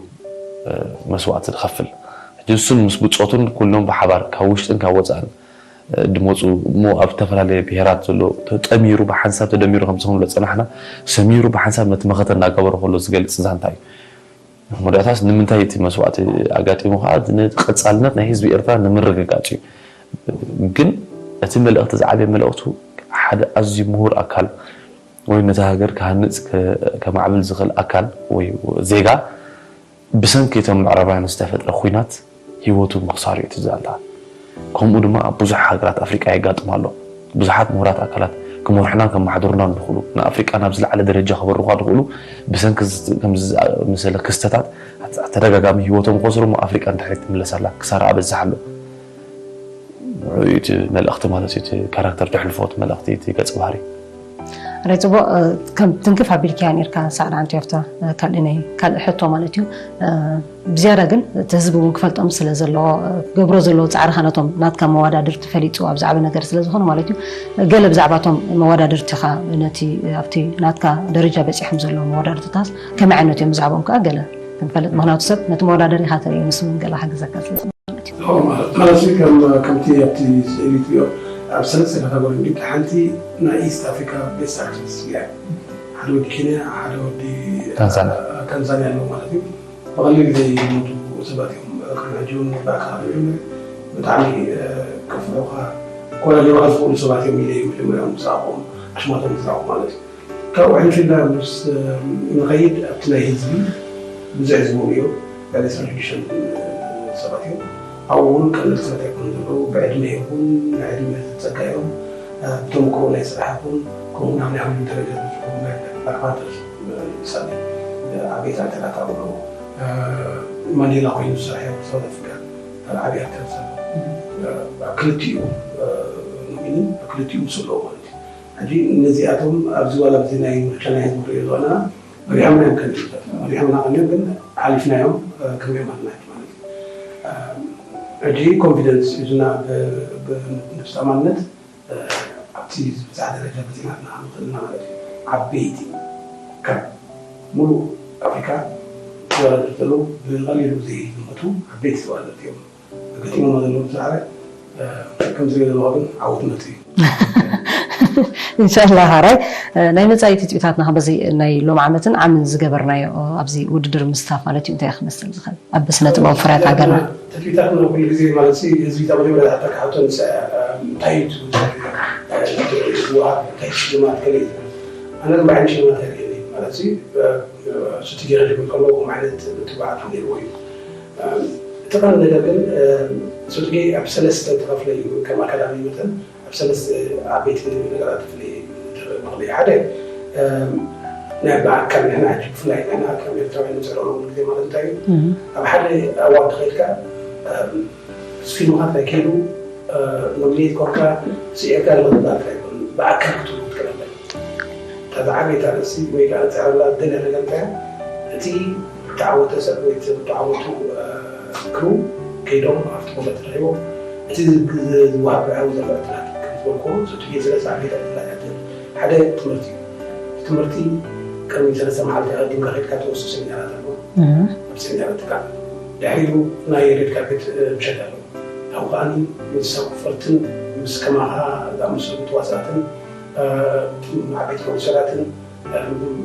መስዋእቲ ዝኸፍል። ሕጂ እሱን ምስ ብፆቱን ኩሎም ብሓባር ካብ ውሽጥን ካብ ወፃእን ድመፁ እሞ ኣብ ዝተፈላለየ ብሄራት ዘሎ ተጠሚሩ ብሓንሳብ ተደሚሩ ከም ዝኾኑ ዝፀናሕና ሰሚሩ ብሓንሳብ ነቲ መኸተ እናገበረ ከሎ ዝገልፅ ዛንታ እዩ። መወዳእታስ ንምንታይ እቲ መስዋእቲ ኣጋጢሙ ከዓ ነቲ ቀፃልነት ናይ ህዝቢ ኤርትራ ንምርግጋፅ እዩ። ግን እቲ መልእኽቲ ዝዓበየ መልእኽቱ ሓደ ኣዝዩ ምሁር ኣካል ወይ ነታ ሃገር ክሃንፅ ከማዕብል ዝኽእል ኣካል ወይ ዜጋ ብሰንኪ እቶም ምዕራባውያን ዝተፈጥረ ኹናት ህይወቱ ምኽሳሩ እዩ እቲ ዛንታ። ከምኡ ድማ ኣብ ብዙሕ ሃገራት ኣፍሪቃ የጋጥም ኣሎ። ብዙሓት ምሁራት ኣካላት ክመርሑናን ከመሓድሩናን ዝኽእሉ ንኣፍሪቃ ናብ ዝለዓለ ደረጃ ክበርኳ ዝኽእሉ ብሰንኪ ከምዚ ዝኣመሰለ ክስተታት ተደጋጋሚ ህይወቶም ክኸስሩ እሞ ኣፍሪቃ ንድሕሪት ትምለስ ኣላ ክሳራ ኣበዝሕ ኣሎ። እቲ መልእኽቲ ማለት እቲ ካራክተር ተሕልፎ እቲ መልእኽቲ እቲ ገፀ ባህሪ ረ ፅቡቅ ከም ትንክፍ ኣቢልክያ ነርካ ሳዕዳ ኣንቲ ዮፍታ ካልእ ናይ ካልእ ሕቶ ማለት እዩ ብዝያዳ ግን እቲ ህዝቢ እውን ክፈልጦም ስለ ዘለዎ ክገብሮ ዘለዎ ፃዕርኻ ነቶም ናትካ መወዳድርቲ ፈሊጡ ኣብ ዛዕባ ነገር ስለ ዝኾነ ማለት እዩ ገለ ብዛዕባቶም መወዳድርትኻ ነቲ ኣብቲ ናትካ ደረጃ በፂሖም ዘለዉ መወዳድርትታት ከመይ ዓይነት እዮም ብዛዕባኦም ከዓ ገለ ክንፈልጥ ምክንያቱ ሰብ ነቲ መወዳደሪ ኢኻ ተርኢ ንሱ እውን ገለ ሓግዘካ ስለ ማለት እዩ ማለት ከምቲ ኣብቲ ስእሊ ትሪኦ ኣብ ሰለስተ ካታጎሪ እንዲካ ሓንቲ ናይ ኢስት ኣፍሪካ ቤስት ኣክትረስ እያ ሓደ ወዲ ኬንያ ሓደ ወዲ ታንዛንያ ኣለዉ ማለት እዩ ብቐሊል ዘይሞቱ ሰባት እዮም ከም ሕጂ እውን ብኣካል ሪኦም ብጣዕሚ ከፍርሑካ ኮላ ሊባኻ ዝኽእሉ ሰባት እዮም ኢለ እዩ መጀመርያ ምሳኹም ኣሽማቶም ዝዛቑ ማለት እዩ ካብኡ ሕንፊልና ምስ ንኸይድ ኣብቲ ናይ ህዝቢ ብዙሕ ዝበሉ እዮም። ገለ ሰልፊሽን ሰባት እዮም። ኣብኡ እውን ቀለል ሰባት ኣይኮኑ ዘለዉ። ብዕድመ ይኹን ናይ ዕድመ ጸጋ እዮም። ብተመክሮ ናይ ስራሕ ይኹን ከምኡ ናብ ናይ ዓለም ደረጃ ዝበፅሑ ናይ ኣርባዕተ ምሳሌ ዓበይቲ ኣክተራት ኣብኡ ኣለዉ። ማንዴላ ኮይኑ ዝሰርሐ ሳውት ኣፍሪካ ዓብዪ ኣክተር ዘሎ ኣብ ክልቲኡ ኖሚኒ ኣብ ክልቲኡ ምስ ኣለዉ ማለት እዩ። ሕጂ ነዚኣቶም ኣብዚ ዋላ ኣብዚ ናይ ምርጫ ናይ ህዝቢ ንሪኦ ዘለና መሪሖምና እዮም ከሚሽታት መሪሖምና ከሚዮም ግን ሓሊፍናዮም ከሚዮም ኣለና ማለት እዩ። ሕጂ ኮንፊደንስ ሒዙና ብንፍስታማነት ኣብቲ ዝበፅሓ ደረጃ በፂሕና ክንኽእልና ማለት እዩ። ዓበይቲ ካብ ሙሉእ ኣፍሪካ ተወዳደርቲ ዘለዉ ብቐሊሉ ዘይዝመቱ ዓበይቲ ተወዳደርቲ እዮም። ገጢሞሞ ዘለዉ ብዛዕባ ከም ዝሪኦ ዘለኹ ግን ዓወት መፅእ እዩ። እንሻላ ሃራይ ናይ መፃኢ ትፅቢታትና በዚ ናይ ሎም ዓመትን ዓምን ዝገበርናዮ ኣብዚ ውድድር ምስታፍ ማለት እዩ እንታይ ክመስል ዝኽእል ኣብ ስነ ጥበብ ፍርያት ሃገርና ትፅቢታትና ኩሉ ግዜ ማለት ህዝቢ ተመጀመርያ ኣታ ክሓቶ እንታይ እዩ ዝወሃብ እንታይ ሽልማት ከለ ኣነ ድማ ዓይነ ሽልማት ከለ ማለት ስቲ ገይረ ዝብል ከለዎ ከም ዓይነት ትባዓት ነይርዎ እዩ እቲ ቀንዲ ነገር ግን ስድሪ ኣብ ሰለስተ ተኸፍለ እዩ ከም ኣካዳሚ መጠን ኣብ ሰለስተ ዓበይቲ ነገራት ፍለ መቕለይ ሓደ ናይ ብኣካል ንሕና ሕጂ ብፍላይ ንሕና ከም ኤርትራውያን ንፅዕረሎም ግዜ ማለት እንታይ እዩ ኣብ ሓደ ኣዋን ተኸይድካ ፊልምኻ ጥራይ ከይዱ ኖሚኔት ኮርካ ስዒርካ ለመግባት ኣይኮን ብኣካል ክትሉ ትክእል እታ ዝዓበየት ኣርእስቲ ወይ ከዓ ንፅዕረላ ዝደልያ ነገር እንታይ እቲ ዝተዓወተ ሰብ ወይ ዝተዓወቱ ክሩ ከይዶም ኣብቲ ቦታ ተረኺቦም እቲ ዝወሃብ ርኣዊ ዘሎ ዕድላት ከም ዝበልኩ እቲ ሰለስተ ዓበይቲ ዕድላት ሓደ ትምህርቲ እዩ ትምህርቲ ቅድሚ ሰለስተ መዓልቲ ኣቐዲምካ ከድካ ትወስድ ሰሚናራት ኣሎ ኣብ ሰሚናራት ትካ ድሕሪኡ ናይ ሬድ ካርፔት ምሸት ኣሎ ካብኡ ከዓ ምስ ሰብ ክፈርትን ምስ ከማኻ ዝኣመሰሉ ተዋሳእትን ዓበይቲ ፕሮዲሰራትን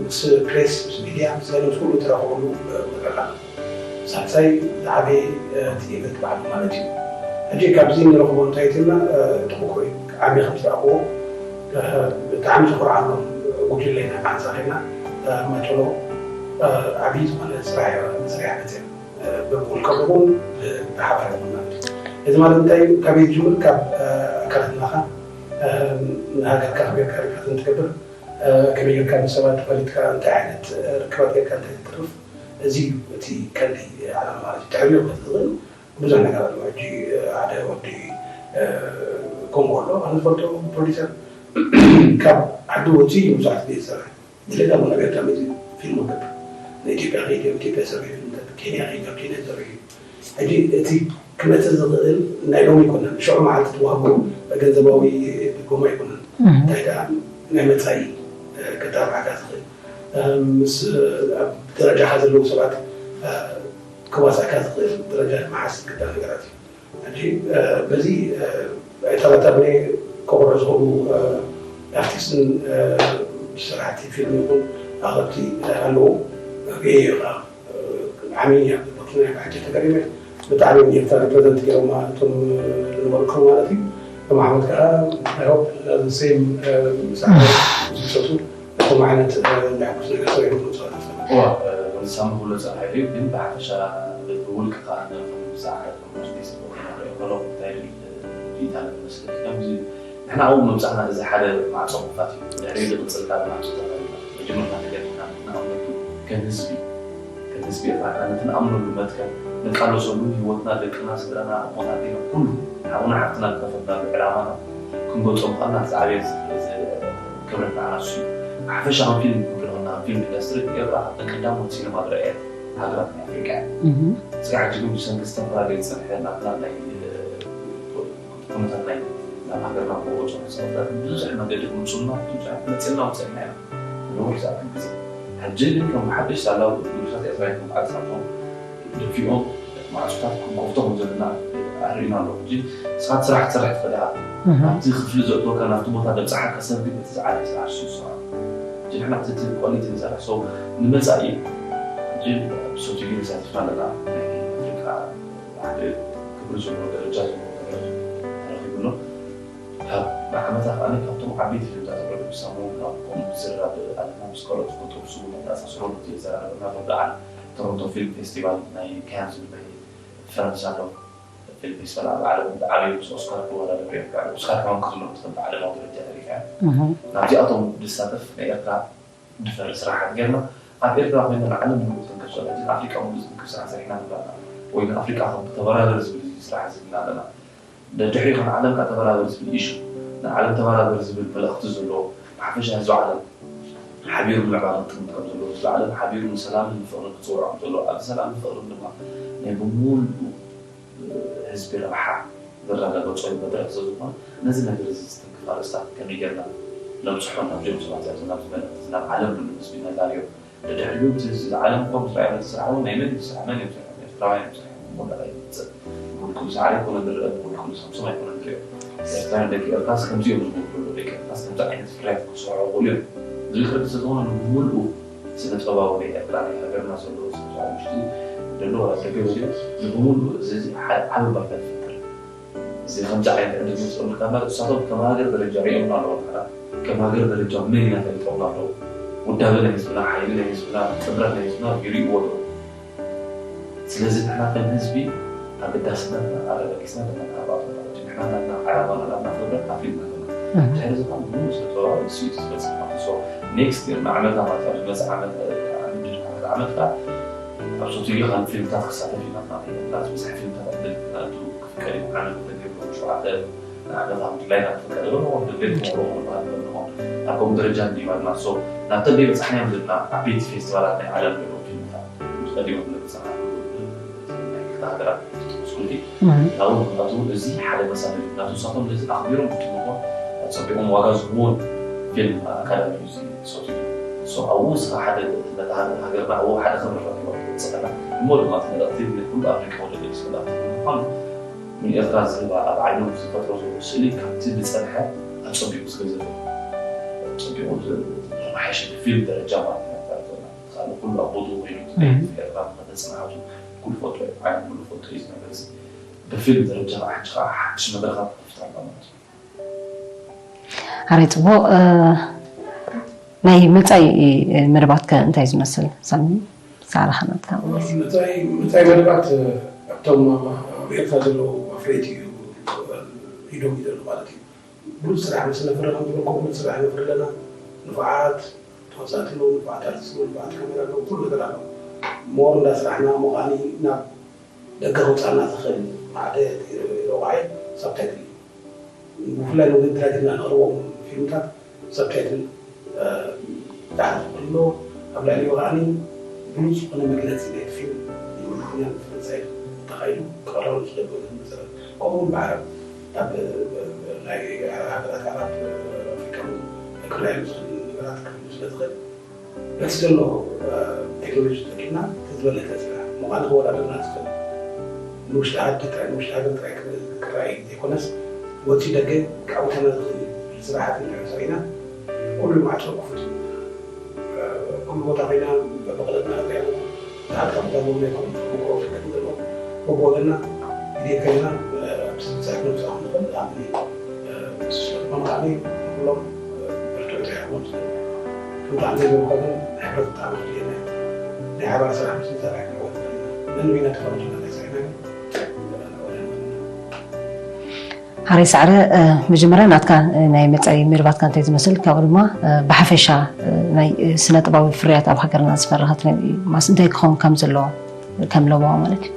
ምስ ፕሬስ ምስ ሚድያ ምስ ገለ ምስ ኩሉ ትረኽበሉ መድረኽ ኣሎ ሳልሳይ ዝዓበየ እቲ ኢቨንት በዓሉ ማለት እዩ ሕጂ ካብዚ ንረኽቦ እንታይ ትልና ጥቑኩ እዩ። ዓብዪ ከም ዝረኣኽዎ ብጣዕሚ ዘኹርዓሎም ጉጅለ ኢና። ብሓንሳብ ኮይና ማጨሎ ዓብዪ ዝኾነ ስራሕ ስራሕ መፅያ ብውልቀ እውን ብሓባር እውን ማለት እዩ። እዚ ማለት እንታይ እዩ? ካበይ ዝጅምር? ካብ ኣካላትናኻ ንሃገርካ ከመይ ጌርካ ሪፖርት እንትገብር፣ ከመይ ጌርካ ምስ ሰባት ተፈሊጥካ እንታይ ዓይነት ርክባት ጌርካ እንታይ ትትርፍ፣ እዚ እዩ እቲ ቀንዲ ዓላማ ማለት እዩ። ተዕብዮ ክትዝኽእል ብዙሕ ነገር ኣሎ። ሕጂ ሓደ ወዲ ኮንጎ ኣሎ ኣነ ዝፈልጦ ፕሮዲሰር ካብ ዓዲ ወፂኡ እዩ ብዙሕ ግዜ ዝሰርሕ። ዝለካ ቡና ቤት ካብ መፅኡ ፊልም ክገብር ንኢትዮጵያ ከይድ ኢትዮጵያ ሰሪሑ ፊልምታት ኬንያ ከይድ ካብ ኬንያ ሰሪሑ ሕጂ እቲ ክመፅእ ዝኽእል ናይ ሎሚ ኣይኮነን። ሽዑ መዓልቲ ዝወሃቦ ገንዘባዊ ድጎማ ኣይኮነን። እንታይ ደኣ ናይ መፃኢ ከተባብዓካ ዝኽእል ምስ ኣብ ደረጃኻ ዘለዉ ሰባት ክዋሳእካ ዝኽእል ደረጃ መሓዝ ዝግበር ነገራት እዩ። ሕጂ በዚ ኣይጠራጠርኒ ክቑርዑ ዝኽእሉ ኣርቲስትን ሰራሕቲ ፊልም ይኹን ኣኽበርቲ ኣለዉ። ርእየ ከዓ ዓሚኛ ብትናይ ባሕቲ ተገሪመ ብጣዕሚ እዮም ጌርታ ሪፕሬዘንት ገይሮማ እቶም ዝነበርኩም ማለት እዩ። ከም ዓመት ከዓ I hope the same ምስ ዝሰቱ ከም ዓይነት ናይ ሕጉስ ነገር ሰሪሑ ምንፅዋት ወዲ ሳሚ ክብሎ ፀንሐ ግን ብሓፈሻ ብውልቅኻ ንብዛዕ ንሕና እውን መብፃሕና እዚ ሓደ ማዕፆ ምክፋት እዩ። ድሕሪኡ ዝቕፅል ካልእ ማዕፆ ተኸፊትና መጀመርታ ተገዲፍና ንኣብነቱ ከም ህዝቢ ከም ህዝቢ ኤርትራ ንሕና ነቲ ንኣምነሉ መትከል ንቃለሰሉ ህይወትና ደቅና ስድራና ኣቦና ኣዴና ኩሉ ሓውና ሓፍትና ዝኸፈልና ብዕላማና ክንገልፆ ምኽኣልና ዝዓበየ ክብረት ንዓና እሱ እዩ። ብሓፈሻ ከም ፊልም ክንርኢ ከለና ፊልም ኢንዳስትሪ ኤርትራ ካብተን ቀዳሞት ሲነማ ዝረኣየት ሃገራት ናይ ኣፍሪቃ እያ። ስጋዕ ሕጂ ግን ብሰንኪ ዝተፈላለየ ዝፀንሐ ናትና ናይ ኩነታት ናይ ናብ ሃገርና ብወፅኦ ሕፅረታት ብዙሕ መገዲ ክምፅኡልና ብዙሕ መፅእና ውፅእና ኢና ንነዊሕ ዝኣክል ግዜ። ሕጂ ግን ከም ሓድሽ ሳላ ውድሳት ኤርትራ ይኩን ዓዲ ሳቶም ደፊኦም ማዕፆታት ክንከፍቶ ከም ዘለና ኣርእዩና ኣሎ። ሕጂ ንስኻ ስራሕ ትሰርሕ ትኽእል ኢኻ። ናብቲ ክፍሊ ዘእትወካ ናብቲ ቦታ ዘብፅሓካ ሰብ ግን እቲ ዝዓበየ ስራሕ እሱ ይስራሕ። ሕጂ ንሕና እቲ ኳሊቲ ንሰርሕ ሰው ንመፃኢ ሕጂ ብሶቲ ግን ተሳቲፍና ኣለና ናይ ኣፍሪካ ሓደ ክብሪ ዘለዎ ደረጃ ዘለዎ ነገር ተረኺቡሎ። ካብ ንዓመታ ከኣ ካብቶም ዓበይቲ ፊልምታት ዝረዱ ብሳሙ ካብ ኮም ዝዝረብ ኣለና ምስ ካልኦት ዝፈጠሩ ስሙ መተኣሳስሮ ነቲ ዘራረበና ብዓል ቶሮንቶ ፊልም ፌስቲቫል ናይ ካን ዝብል ናይ ፈረንሳ ኣሎ ፊልም ፌስቲቫል ኣብ ዓለም ዓብዩ ምስ ኦስካር ክወዳደሩ እዮም። ኦስካር ከማን ክዝሎ ትኽእል ብዓለማዊ ደረጃ ተሪፋ ናብዚኣቶም ዝሳተፍ ናይ ኤርትራ ድፈር ስራሓት ጌርና ኣብ ኤርትራ ኮይና ንዓለም ሙሉእ ትንክፍ ዘሎ ሕጂ ኣፍሪቃ ሙሉእ ዝትንክፍ ስራሕ ሰሪሕና ንብላ ኣለና ወይ ንኣፍሪቃ ከም ተበራበር ዝብል እዚ ስራሕ ዝብልና ኣለና። ደድሕሪኡ ንዓለም ከኣ ተበራበር ዝብል ኢሹ ንዓለም ተበራበር ዝብል መልእኽቲ ዘለዎ ብሓፈሻ ህዝቢ ዓለም ሓቢሩ ንምዕባለ ክጥምት ከም ዘለዎ ህዝቢ ዓለም ሓቢሩ ንሰላምን ንፍቕርን ክፅውዖ ከም ዘለዎ ኣብዚ ሰላምን ፍቕርን ድማ ናይ ብሙሉእ ህዝቢ ረብሓ ዝረጋገፀሉ መድረኽ ስለዝኾነ ነዚ ነገር እዚ ዝትንክፍ ኣርእስታት ከመይ ጌርና ነብፅሖ ናብዚኦም ሰባት እዚኣቶም ናብዚ መልእኽቲ ናብ ዓለም ኩሉ ህዝቢ ነላልዮ ደድሕሪኡ እቲ ህዝቢ ዓለም እኮ ምስ ረኣየ ነቲ ስራሕ እውን ናይ መን እዩ ስራሕ መን እዮም ስራሕ ኤርትራውያን እዮም ስራሕ እሞ ዳኣ ይመፅእ ብውልቁ ዝሰዓረ ኣይኮነ ንርአ ብውልቁ ንሳምሶም ኣይኮነ ንሪኦ ኤርትራውያን ደቂ ኤርትራስ ከምዚኦም ዝገብሩ ደቂ ኤርትራስ ከምዚ ዓይነት ፍርያት ክሰርሑ ይኽእሉ እዮም ዝብል ክርዲ ስለዝኾነ ንምሉኡ ስነ ጥበባዊ ናይ ኤርትራ ናይ ሃገርና ዘሎ ስነ ጥበብ ውሽጢ ዘሎ ዋላ ደገ ዝዮ ንብምሉኡ እዚ እዚ ሓደ ዓቢ ባይታ ዝፈጥር እዚ ከምዚ ዓይነት ዕድል ዝፈጥረሉ ካብ ማለት እሳቶም ከም ሃገር ደረጃ ሪኦምና ኣለዎ ንሕና ከም ሃገር ደረጃ መን ኢና ፈሊጦምና ኣለዉ ውዳበ ናይ ህዝብና ሓይሊ ናይ ህዝብና ጥምረት ናይ ህዝብና ይሪእዎ ኣለዉ ስለዚ ንሕና ከም ህዝቢ ኣገዳስነትና ኣረጋጊፅና ዘለና ካብኣቶም ማለት እዩ። ንሕና ናትና ዓላማን ዕላምና ክብረት ኣፍሊጥና ኣለና። ድሕሪ ዝኾነ ሙሉእ ስነ ጥበባዊ ስኢት ዝበፅሕ ማለት እዩ። So next year ንዓመታ ማለት እዩ። ኣብዚ መፅእ ዓመት ዓመት ዓመት ዓመት ከዓ ኣብ ሶትዮ ካልእ ፊልምታት ክሳተፍ ኢና ማለት እዩ። ናብዚ ብዙሕ ፊልምታት ዕድል ክፍቀድ እዩ። ዓመት ተገይሩ ሸውዓተ ንዓመት ኣብ ድላይና ክፍቀድ ኣለዎ። ድሌት ክመርዎ ክበሃል ኣለዎ። ኣብ ከምኡ ደረጃ እንዲዩ ኣለና። So ናብተን ዘይበፃሕናዮም ዘለና ዓበይቲ ፌስቲቫላት ናይ ዓለም ዘለዉ ፊልምታት ቀዲሞም ንብፅሓ ናይ ክልተ ሃገራት ስኩልቲ ናብኡ ምምጣቱ እውን እዚ ሓደ መሳለል እዩ። ምክንያቱ ንሳቶም ነዚ ኣኽቢሮም ክጥምቕዎን ኣፀቢቖም ዋጋ ዝህብዎን ፊልም ኣካዳሚ እዩ እዚ ሰውት እዩ። So ኣብኡ ንስኻ ሓደ ነታ ሃገር ሃገርና ኣብኡ ሓደ ክብሪ ረኺባ ክትወፅእ ከላ እሞ ድማ እቲ መልእኽቲ ንኩሉ ኣፍሪቃ ወለዶ እዩ ዝፈልጥ ምዃኑ ንኤርትራ ዝህባ ኣብ ዓይኖም ዝፈጥሮ ዘሎ ስእሊ ካብቲ ዝፀንሐ ኣፀቢቑ ዝገዘፈ እዩ። ኣፀቢቑ ዝተመሓየሸ ብፊልም ደረጃ ማለት እዩ። ካልእ ኩሉ ኣብ ቦትኡ ኮይኑ እቲ ናይ ኤርትራ መተፅናዕቱ ኩሉ ፈልጦ እዩ። ዓለም ኩሉ ፈልጦ እዩ እዚ ነገር እዚ። ብፊልም ደረጃ ከዓ ሕጂ ከዓ ሓድሽ መድረኻት ንኸፍት ኣለና ማለት እዩ። ኣረይ ጽቡቕ። ናይ መጻኢ መደባትከ እንታይ ዝመስል? ሳሚ፣ ሳዕርኻ ናትካ። መጻኢ መጻኢ መደባት ኣብቶም ኣብ ኤርትራ ዘለዉ ኣፍረይቲ እዩ ኢዶም እዩ ዘሎ ማለት እዩ። ብዙሕ ስራሕ ምስ ነፍሪ ከም ዝበልኩም ብዙሕ ስራሕ ነፍሪ ኣለና። ንፉዓት ተዋሳእቲ ኣለዉ፣ ንፉዓት ኣርቲስት ኣለዉ፣ ንፉዓት ካሜራ ኣለዉ፣ ኩሉ ነገር ኣለዉ። ሞር እንዳስራሕና እሞ ከዓኒ ናብ ደገ ከውፃና ዝኽእል ሓደ ረቋሒ ሳብታይትል እዩ። ብፍላይ ነዚ ትራጀዲና ነቕርቦም ፊልምታት ሳብታይትል ዳሕር ክኽእሎ ኣብ ልዕሊኡ ከዓኒ ብሉፅ ዝኾነ መግለፂ ናይቲ ፊልም ብእንግሊዝኛን ብፈረንሳይን ተኻይዱ ክቕረብ ዝኽእል መሰረት ከምኡ እውን ብዓረብ ኣብ ናይ ሃገራት ዓረብ ኣፍሪካ እውን ክረኣዩ ዝኽእል ነገራት ክህሉ ስለ ዝኽእል በቲ ዘሎ ቴክኖሎጂ ተጠቂምና እቲ ዝበለፀ ስራሕ ምዃኑ ክወዳደርና ዝኽእል ንውሽጢ ዓዲ ጥራይ ንውሽጢ ሃገር ጥራይ ክረኣይ ዘይኮነስ ወፂኡ ደገ ክዓውተና ዝኽእል ስራሓት እንድሕር ሰሪሕና ኩሉ ማዕፆ ክፉት እዩ። ኩሉ ቦታ ኮይና በብቕለትና ሪኣና ተሓትካ ምጋቦም ናይ ኮሚኒቲ ኮሚኒቲ ክፍል ዘለዎ በብወገንና ኢዴት ኮይና ኣብ ስልሳት ምብፃሕ ንኽእል ኣምን እዩ። ንሱ ድማ ከዓኒ ኩሎም ብርቱዕ ተረኽቦም ዝኽእል ከም ብጣዕሚ ዘይብርኮትን ሕብረት ብጣዕሚ ክድልየና እዩ። ናይ ሓባር ስራሕ ምስ ንሰርሕ ክዕወት ነንበይና ተፈረጅና ናይ ስራሕና ግን ኣወዳድርና። ሓረይ ሳዕረ፣ መጀመርያ ናትካ ናይ መጻኢ መደባትካ እንታይ ዝመስል፣ ካብኡ ድማ ብሓፈሻ ናይ ስነ ጥበባዊ ፍርያት ኣብ ሃገርና ዝፈረኸት ማስ እንታይ ክኸውን ከም ዘለዎ ከም ለበዋ ማለት እዩ።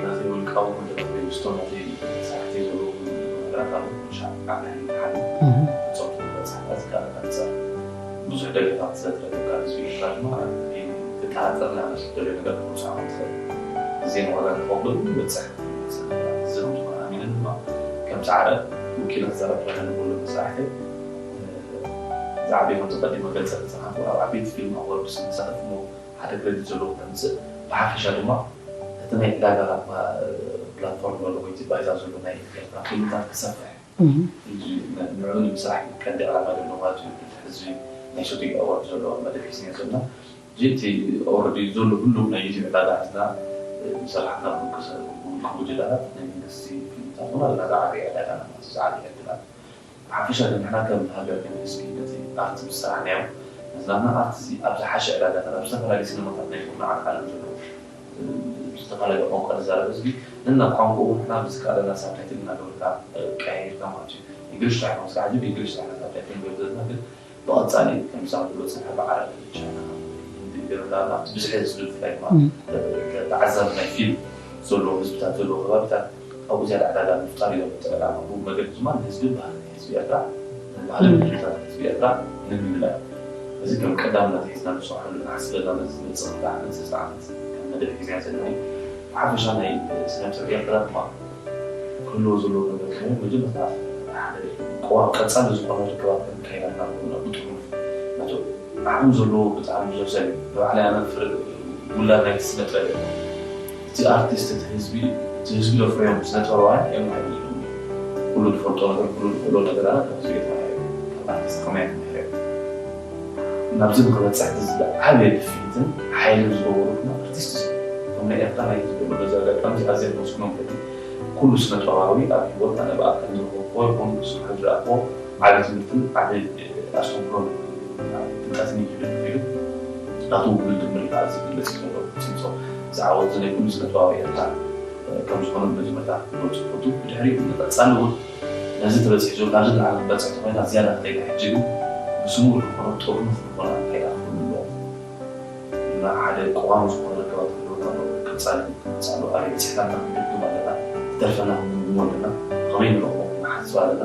ናተይ ውልቃዊ መደባት ወይ ምስቶም ናተይ ስራሕተይ ዘለዉ ነገራት ኣለዉ። ሻዕ ዓብላሊ ሓደ ጾም መጽሓፍ ኣዝካ ኣንጻር ብዙሕ ደገፋት ዘትረከብካ ህዝቢ ኤርትራ ድማ ብጠራጠር ናበስ ደልዮ ነገር ክብጽሖም ትኽእል። ግዜ ንዋጋ ንኸፍሎ ግን ይበጽሕ። ዝም ኣሚነ ድማ ከም ጻዕረ ውኪል ክዛረብ ከለኒ ኩሉ መሳርሕተይ ዝዓበየ ከም ዝቐዲመ ገልጸ ዝጸሓፉ ኣብ ዓበይቲ ፊልም ኣዋርድስ ንሳተፍ እሞ ሓደ ክሬዲት ዘለዎ ከምጽእ ብሓፈሻ ድማ እቲ ናይ ዕዳጋ ፕላትፎርም ዘሎ ወይ ባይታ ዘሎ ናይ ኤርትራ ፊልምታት ክሰፍሕ ንዕኡ ንምስራሕ ቀንዲ ዕላማ ዘሎ ማለት እዩ። ሕዚ ናይ ሶትዮ ኣዋርድ ዘሎ መደብ ሒዝና ዘለና እቲ ኦረዲ ዘሎ ህሉው ናይ ዩቲብ ዕዳጋ ሒዝና ዝሰራሕና ውልቀ ጉጅለታት ናይ መንግስቲ ፊልምታት እውን ኣለና። ዝዓበየ ዕዳጋ ማለት ዝዓበየ ዕድላት ብሓፈሻ ግን ንሕና ከም ሃገር ግን ህዝቢ ነቲ ኣርት ምስ ሰራሕናዮ ነዚ ናትና ኣርት እዚ ኣብ ዝሓሸ ዕዳጋታት ኣብ ዝተፈላለዩ ሲነማታት ናይ ኩርናዓት ዓለም ዘለዉ ዝተፈላለየ ቋንቋ ዝዛረብ ህዝቢ ነና ቋንቋኡ ንሕና ብዝከኣለና ሳብታይትል እናገበርካ ቀያይርካ ማለት እዩ። እንግሊሽ ጥራሕ ይኮን ስራሕ ሕጂ ብእንግሊሽ ጥራሕ ሳብታይትል ንገብር ዘለና ግን ብቐጻሊ ከም ዝዛረብዎ ዝጸንሐ ብዓረብ ቻይና ህንዲ ገርና ኣብቲ ብዝሒ ህዝቢ ብፍላይ ድማ ተዓዛቢ ናይ ፊልም ዘለዎ ህዝብታት ዘለዎ ከባቢታት ኣብኡ ዝያዳ ዕዳጋ ንምፍጣር እዮም እቲ ዕላማ። ብኡ መገዲ ድማ ንህዝቢ ባህሊ ህዝቢ ኤርትራ ንባህልን ክልታት ህዝቢ ኤርትራ ንምልላይ እዚ ከም ቀዳምነት ሒዝና ንሰርሐሉ ንሓስበልና ነዚ ዝመፅእ ክልተ ዓመት ሰለስተ ዓመት ከም መደብ ሒዝና ዘለና እዩ። ብሓፈሻ ናይ ስነ ጥበብ ኤርትራ ድማ ክህልዎ ዘለዎ ነገር ከመይ መጀመርታ ሓደ ቀዋም ቀጻሊ ዝኾነ ርክባት ክንካይድ ኣለና ብጥሙር ነቶ ዓቕሚ ዘለዎ ብጣዕሚ ብዙሕ ሰብ እዩ። ንባዕለይ ኣነ ፍረ ውላድ ናይቲ ስነ ጥበብ እየ። እቲ ኣርቲስት እቲ ህዝቢ እቲ ህዝቢ ዘፍረዮም ስነ ጥበባውያን እዮም ማለት እዩ። ኩሉ ዝፈልጦ ነገር ኩሉ ዝኽእሎ ነገር ኣነ ካብ ህዝቢ እየ ተማሂረ። ካብ ኣርቲስት ከመይ ተማሂረ ናብዚ ንክበፅሕ ዝዓበየ ድፍኢትን ሓይልን ዝገበሩ ድማ ኣርቲስት እዮም። ከም ናይ ኤርትራ ናይ ህዝቢ በዚ ኣጋጣሚ ኣዝየ ከመስግኖም ፈትየ። ኩሉ ስነ ጥበባዊ ኣብ ሂወት ኣነ ብኣካል ዝረኸብክዎ ይኹን ብስርሑ ዝረኣኽዎ ዓቢ ትምህርትን ዓቢ ኣስተምህሮን ፍልጠትን እዩ ዝብል ኢሉ ናቱ ውህሉል ድምር ኢሉ ኣብዚ ክግለጽ እዩ ዘለዎ። ጽምጾ ዝዓወት እዚ ናይ ኩሉ ስነ ጥበባዊ ኤርትራ ከም ዝኾነ መጀመርታ ክገልጹ ይፈቱ። ብድሕሪኡ ንቐጻሊ እውን ነዚ ተበጺሑ ዘሎ ኣብዚ ንላዕሊ ክንበጽሕ ተኾይና ዝያዳ ክደግሕ ሕጂ ግን ብስሙ ዝኾነ ጥርኑፍ ዝኾነ እንታይ ክኸውን ኣለዎ። እና ሓደ ቅዋም ዝኾነ ርክባት ክህልወና ኣለዎ። ቀጻሊ ክንመጽእ ኣለዎ። ኣበይ በጺሕና ኢና ክንድግም ኣለና። ክተርፈና ክንግምግሞ ኣለና። ከመይ ንረኽቦ ክንሓስብ ኣለና።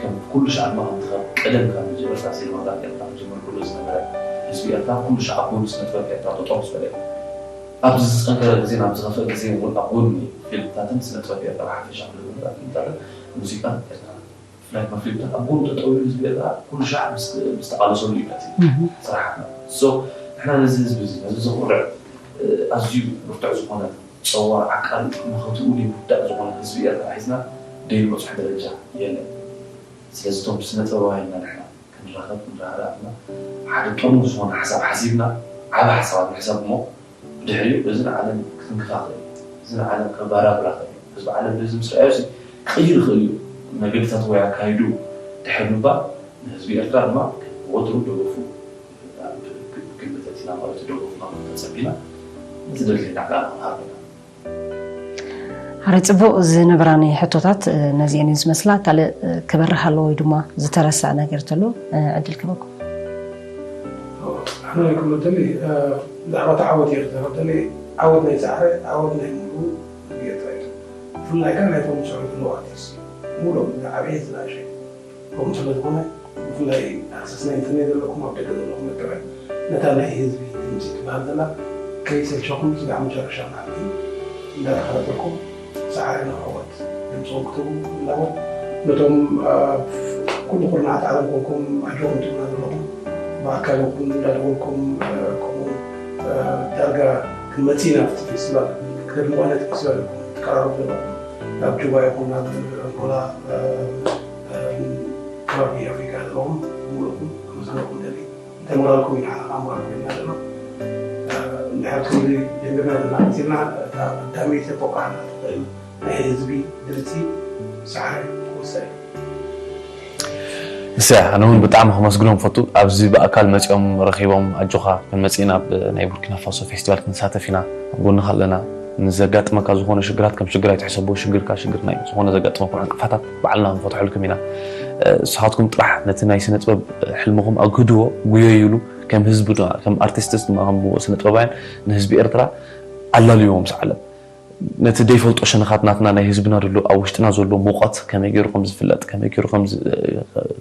ከም ኩሉ ሻዕ ድማ ከምቲ ካብ ቀደም ካብ መጀመርታ ሲኒማታት ኤርትራ ክጅምር ከሎ ዝነበረ ህዝቢ ኤርትራ ኩሉ ሻዕ ኣብ ጎኒ ስነ ጥበብ ኤርትራ ጠጠው ምስ በለ እዩ። ኣብዚ ዝጸንከረ ግዜን ኣብ ዝኸፍአ ግዜ እውን ኣብ ጎኒ ፊልምታትን ስነ ጥበብ ኤርትራ ብሓፈሻ ክልተ ፊልምታትን ሙዚቃን ኤርትራ ብፍላይ ድማ ፊልምታት ኣብ ጎኑ ጠጠው ኢሉ ህዝቢ ኤርትራ ኩሉ ሻዕ ምስ ምስ ተቓለሰሉ እዩ ነቲ እህ። ስራሓትና። So ንሕና ነዚ ህዝቢ እዚ ነዚ ዘኹርዕ ኣዝዩ ብርቱዕ ዝኾነ ጸዋር ዓቃል መኸትኡ ዘይውዳእ ዝኾነ ህዝቢ ኤርትራ ሒዝና ደይንበጽሖ ደረጃ የለን። ስለዚ እቶም ስነ ጥበባውያን ኢና ንሕና ክንራኸብ ክንረዳዳእ ኣለና። ሓደ ጥርሙር ዝኾነ ሓሳብ ሓሲብና ዓቢ ሓሳባት ምሕሳብ እሞ ብድሕሪኡ እዚ ንዓለም ክትንክፋ ክእል እዩ። ህዝቢ ዓለም ከባራብራ ህዝቢ ዓለም በዚ ምስ ረኣዮሲ ክቕይር ይኽእል እዩ። መገድታት ወይ ኣካይዱ ድሕር ምባል ንህዝቢ ኤርትራ ድማ ወትሩ ደገፉ ግምተት ኢና ማለት ደገፉ ማለት ተጸቢና ነቲ ደድለና ቃል ሃርና ኣረ ጽቡቕ ዝነበራኒ ሕቶታት ነዚአን ዝመስላ ካልእ ክበርህ ኣለዎ ወይ ድማ ዝተረሳ ነገር ተሎ ዕድል ክበኩም ኣነ ክምልተኒ ብዛዕባ ተዓወት እየ ክዛረብ ደሊ ዓወት ናይ ፃዕረ ዓወት ናይ ሙሉ ጌታ እዩ ብፍላይ ከ ናይቶም ዝስዕሩ ዘለዉ ኣርቲስት ሙሉም ዝዓበየ ዝናእሸ ከምኡ ስለ ዝኾነ ብፍላይ ኣክሰስ ናይ ኢንተርኔት ዘለኩም ኣብ ደገ ዘለኹም ኤርትራውያን ነታ ናይ ህዝቢ ድምፂ ትበሃል ዘላ ከይሰልሸኹም ስጋዕ መጨረሻ መዓልቲ እንዳተኸታተልኩም ሰዓረ ንዕወት ድምፅኹም ክትህቡ ይላቦ ነቶም ኩሉ ኩርናዓት ዓለም ኮንኩም ኣጆኹም ትብሉና ዘለኹም ብኣካል ይኹን እንዳደወልኩም ከምኡ ዳርጋ ክንመፅእ ኢና ኣብቲ ፌስቲቫል ክተድምዋ ነቲ ፌስቲቫል ኢኹም ትቀራረቡ ዘለኹም ኣብ ጁባ ይኹን ኣብ ኣንጎላ ከባቢ ኣፍሪካ ዘለኹም ሙሉኹም ከመስግነኩም ደሊ እንታይ ሞራልኩም ኢና ሓራ ሞራልኩም ኢና ዘሎ እንድሕር ክንዲ ጀሚርና ዘለና መፂና እታ ቀዳመይቲ ተቋዕና ትኽእል ናይ ህዝቢ ድምፂ ሰዓረ ክወሰድ ንስያ ኣነ እውን ብጣዕሚ ከመስግኖም ፈቱ ኣብዚ ብኣካል መፂኦም ረኪቦም ኣጆኻ ክንመፅእ ናብ ናይ ቡርኪና ፋሶ ፌስቲቫል ክንሳተፍ ኢና ኣብ ጎንኻ ኣለና ንዘጋጥመካ ዝኾነ ሽግራት ከም ሽግር ኣይትሕሰቦ ሽግርካ ሽግርና እዩ ዝኾነ ዘጋጥመኩም ዕንቅፋታት ባዕልና ክንፈትሐልኩም ኢና ንስኻትኩም ጥራሕ ነቲ ናይ ስነ ጥበብ ሕልምኹም ኣግህድዎ ጉየይሉ ከም ህዝቢ ድማ ከም ኣርቲስትስ ድማ ከም ስነ ጥበባውያን ንህዝቢ ኤርትራ ኣላልይዎም ምስ ዓለም ነቲ ደይፈልጦ ሸነኻት ናትና ናይ ህዝብና ድሎ ኣብ ውሽጥና ዘሎ ሙቐት ከመይ ገይሩ ከም ዝፍለጥ ከመይ ገይሩ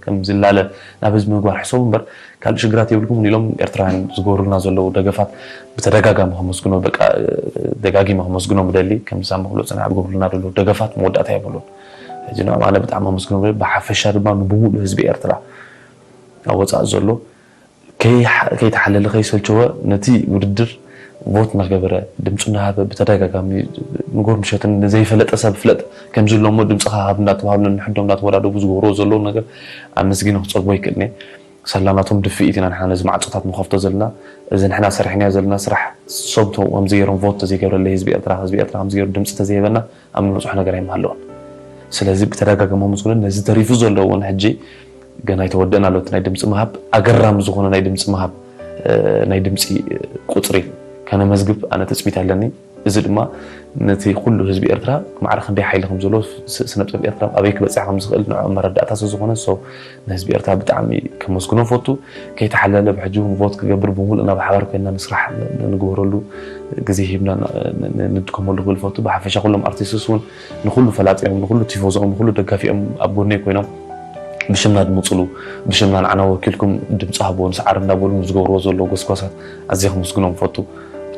ከም ዝላለ ናብ ህዝቢ ምግባር ሕሰቡ እምበር ካልእ ሽግራት የብልኩምን ኢሎም ኤርትራውያን ዝገብሩልና ዘለዉ ደገፋት ብተደጋጋሚ ከመስግኖ በቃ ደጋጊመ ከመስግኖ ምደሊ ከምዚ ሳሚ ክብሎ ፅናዕ ዝገብሩልና ዘለዉ ደገፋት መወዳእታ የብሉን ሕጂ ንዕኦም ኣነ ብጣዕሚ ከመስግኖ ብሓፈሻ ድማ ንብሙሉእ ህዝቢ ኤርትራ ኣብ ወፃኢ ዘሎ ከይተሓለለ ከይሰልቸወ ነቲ ውድድር ቮት እናገበረ ድምፁ እናሃበ ብተደጋጋሚ ንጎር ምሸትን ንዘይፈለጠ ሰብ ፍለጥ ከምዚ ኣሎ እሞ ድምፅኻ ሃብ እናተባሃሉ ንሕዶም እናተወዳደቡ ዝገብርዎ ዘለዉ ነገር ኣመስጊነ ክፀግቦ ይክእልኒ ሳላ ናቶም ድፍኢት ኢና ንሕና ነዚ ማዕፆታት ንኸፍቶ ዘለና እዚ ንሕና ሰሪሕናዮ ዘለና ስራሕ ሰብቶ ከምዚ ገይሮም ቮት ተዘይገብረለይ ህዝቢ ኤርትራ ህዝቢ ኤርትራ ከምዚ ገይሩ ድምፂ ተዘይህበና ኣብ ንበፅሖ ነገር ኣይምሃለዎን ስለዚ ብተደጋጋሚ ምስግኖ ነዚ ተሪፉ ዘሎ እውን ሕጂ ገና ኣይተወደእን ኣሎ እቲ ናይ ድምፂ ምሃብ ኣገራሚ ዝኾነ ናይ ድምፂ ምሃብ ናይ ድምፂ ቁፅሪ ከነመዝግብ ኣነ ትፅቢት ኣለኒ እዚ ድማ ነቲ ኩሉ ህዝቢ ኤርትራ ማዕረ ክንደይ ሓይሊ ከም ዘሎ ስነጥበብ ኤርትራ ኣበይ ክበፅሕ ከም ዝኽእል ንዕኦም መረዳእታ ስለ ዝኾነ so ንህዝቢ ኤርትራ ብጣዕሚ ከመስግኖ ፈቱ ከይተሓለለ ብሕጂ እውን ቮት ክገብር ብምሉእ ናብ ሓባር ኮይና ንስራሕ ንግበረሉ ግዜ ሂብና ንጥቀመሉ ክብል ፈቱ ብሓፈሻ ኩሎም ኣርቲስትስ እውን ንኩሉ ፈላጢኦም ንኩሉ ቲፎዞኦም ንኩሉ ደጋፊኦም ኣብ ጎነይ ኮይኖም ብሽምና ድምፅሉ ብሽምና ንዓና ወኪልኩም ድምፂ ሃብዎ ንሰዓር እንዳበሉ ዝገብርዎ ዘለዉ ጎስጓሳት ኣዝየ ከመስግኖም ፈቱ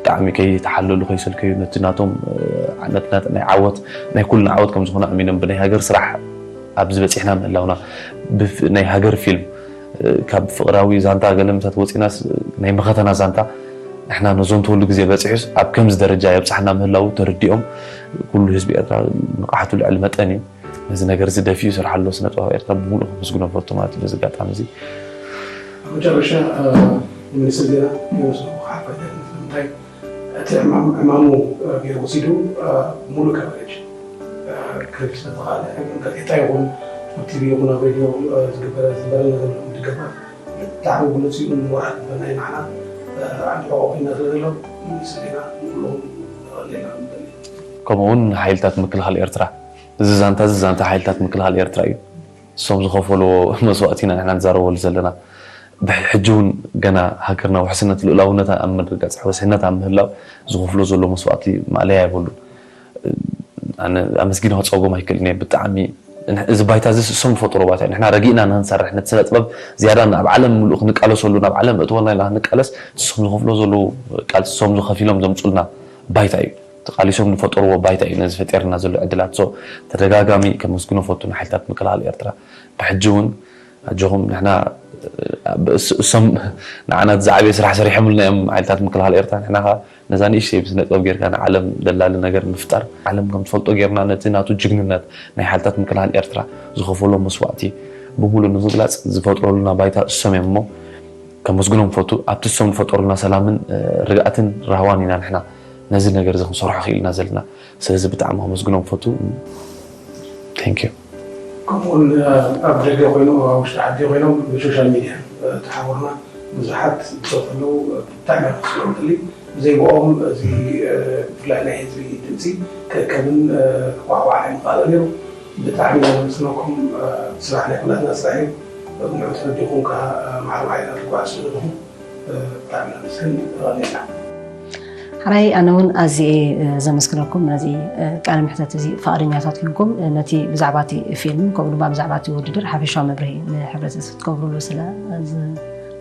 ብጣዕሚ ከይተሓለሉ ከይሰልከዩ ነቲ ናቶም ናይ ዓወት ናይ ኩልና ዓወት ከም ዝኾነ ኣሚኖም ብናይ ሃገር ስራሕ ኣብዚ በፂሕና ምህላውና ናይ ሃገር ፊልም ካብ ፍቕራዊ ዛንታ ገለ ምታት ወፂናስ ናይ መኸተና ዛንታ ንሕና ነዞም ተወሉ ግዜ በፂሑስ ኣብ ከምዚ ደረጃ የብፅሓና ምህላው ተረዲኦም ኩሉ ህዝቢ ኤርትራ ንቕሓቱ ልዕሊ መጠን እዩ ነዚ ነገር እዚ ደፊኡ ይሰርሓ ኣሎ ስነ ጥበብ ኤርትራ ብምሉእ ከመስግኖ ፈቱ ማለት እዩ በዚ ኣጋጣሚ እዚ ኣብ መጨረሻ ሚኒስትር ዜና ዮስ ሓፋይ እንታይ እቲ ዕማሙ ገይሩ ወሲዱ ሙሉእ ከቨሬጅ ክህብ ስለዝኽኣለ ጋዜጣ ይኹን ኣብ ቲቪ ይኹን ኣብ ሬድዮ ዝግበረ ዝነበረ ነገር ዝገበር ብጣዕሚ ብሉፅ እዩ ንወርሓት ዝበናይ ንዓና ዓንዲ ሕቆ ኮይና ስለ ዘሎ ሚኒስትር ዜና ንኩሎም ሌላ ንደሊ ከምኡ እውን ሓይልታት ምክልኻል ኤርትራ እዚ ዛንታ እዚ ዛንታ ሓይልታት ምክልኻል ኤርትራ እዩ እሶም ዝኸፈልዎ መስዋእቲ ኢና ንሕና ንዛረበሉ ዘለና ብሕጂ እውን ገና ሃገርና ውሕስነት ልኡላውነታ ኣብ ምርግጋፅ ውሕስነት ኣብ ምህላው ዝኸፍሎ ዘሎ መስዋእቲ ማእለያ የብሉን ኣመስጊነ ክፀጎም ኣይክእልን እየ ብጣዕሚ እዚ ባይታ እዚ እሶም ዝፈጠሮ ባይታ እዩ ንሕና ረጊእና ንክንሰርሕ ነቲ ስነ ጥበብ ዝያዳ ኣብ ዓለም ምሉእ ክንቃለሰሉ ናብ ዓለም እትወና ኢልና ክንቃለስ እሶም ዝኸፍሎ ዘለዉ ቃልሲ እሶም ዝኸፊሎም ዘምፁልና ባይታ እዩ ተቃሊሶም ዝፈጠርዎ ባይታ እዩ ነዚ ፈጢርና ዘሎ ዕድላት so ተደጋጋሚ ከመስግኖ ፈቱ ንሓይልታት ምክልኻል ኤርትራ ብሕጂ እውን ኣጆኹም ንሕና እሶም ንዓና ዝዓበየ ስራሕ ሰሪሖምልና እዮም ሓይልታት ምክልኻል ኤርትራ ንሕና ከዓ ነዛ ንእሽተይ ብስነ ጥበብ ጌርካ ንዓለም ደላሊ ነገር ምፍጣር ዓለም ከም ትፈልጦ ጌርና ነቲ ናቱ ጅግንነት ናይ ሓይልታት ምክልኻል ኤርትራ ዝኸፈሎ መስዋእቲ ብምሉእ ንምግላፅ ዝፈጥረሉና ባይታ እሶም እዮም እሞ ከመስግኖም ፈቱ ኣብቲ እሶም ዝፈጠሩልና ሰላምን ርግኣትን ራህዋን ኢና ንሕና ነዚ ነገር እዚ ክንሰርሖ ክኢልና ዘለና። ስለዚ ብጣዕሚ ከመስግኖም ፈቱ። Thank you። ከምኡውን ኣብ ደገ ኮይኖም ኣብ ውሽጢ ዓዲ ኮይኖም ብሶሻል ሚድያ ተሓውርና ብዙሓት ብሰብ ከለዉ ብጣዕሚ ክስምዑ ደሊ ብዘይብኦም እዚ ብፍላይ ናይ ህዝቢ ድምፂ ክእከብን ክቋቋዕ ኣይምኽኣለ ነይሩ። ብጣዕሚ ነመስግነኩም። ስራሕ ናይ ኩላትና ስራሕ እዩ። ንዑ ተረዲኹም ከዓ ማዕረ ማዕረ ትጓዓዙ ዘለኹም ብጣዕሚ ነመስግን። ይቐኒልና። ሕራይ ኣነ እውን ኣዝየ ዘመስግነኩም ነዚ ቃለ ምሕተት እዚ ፈቓደኛታት ኮንኩም ነቲ ብዛዕባ እቲ ፊልም ከምኡ ድማ ብዛዕባ እቲ ውድድር ሓፈሻዊ መብርሂ ንሕብረተሰብ ክትገብሩሉ ስለ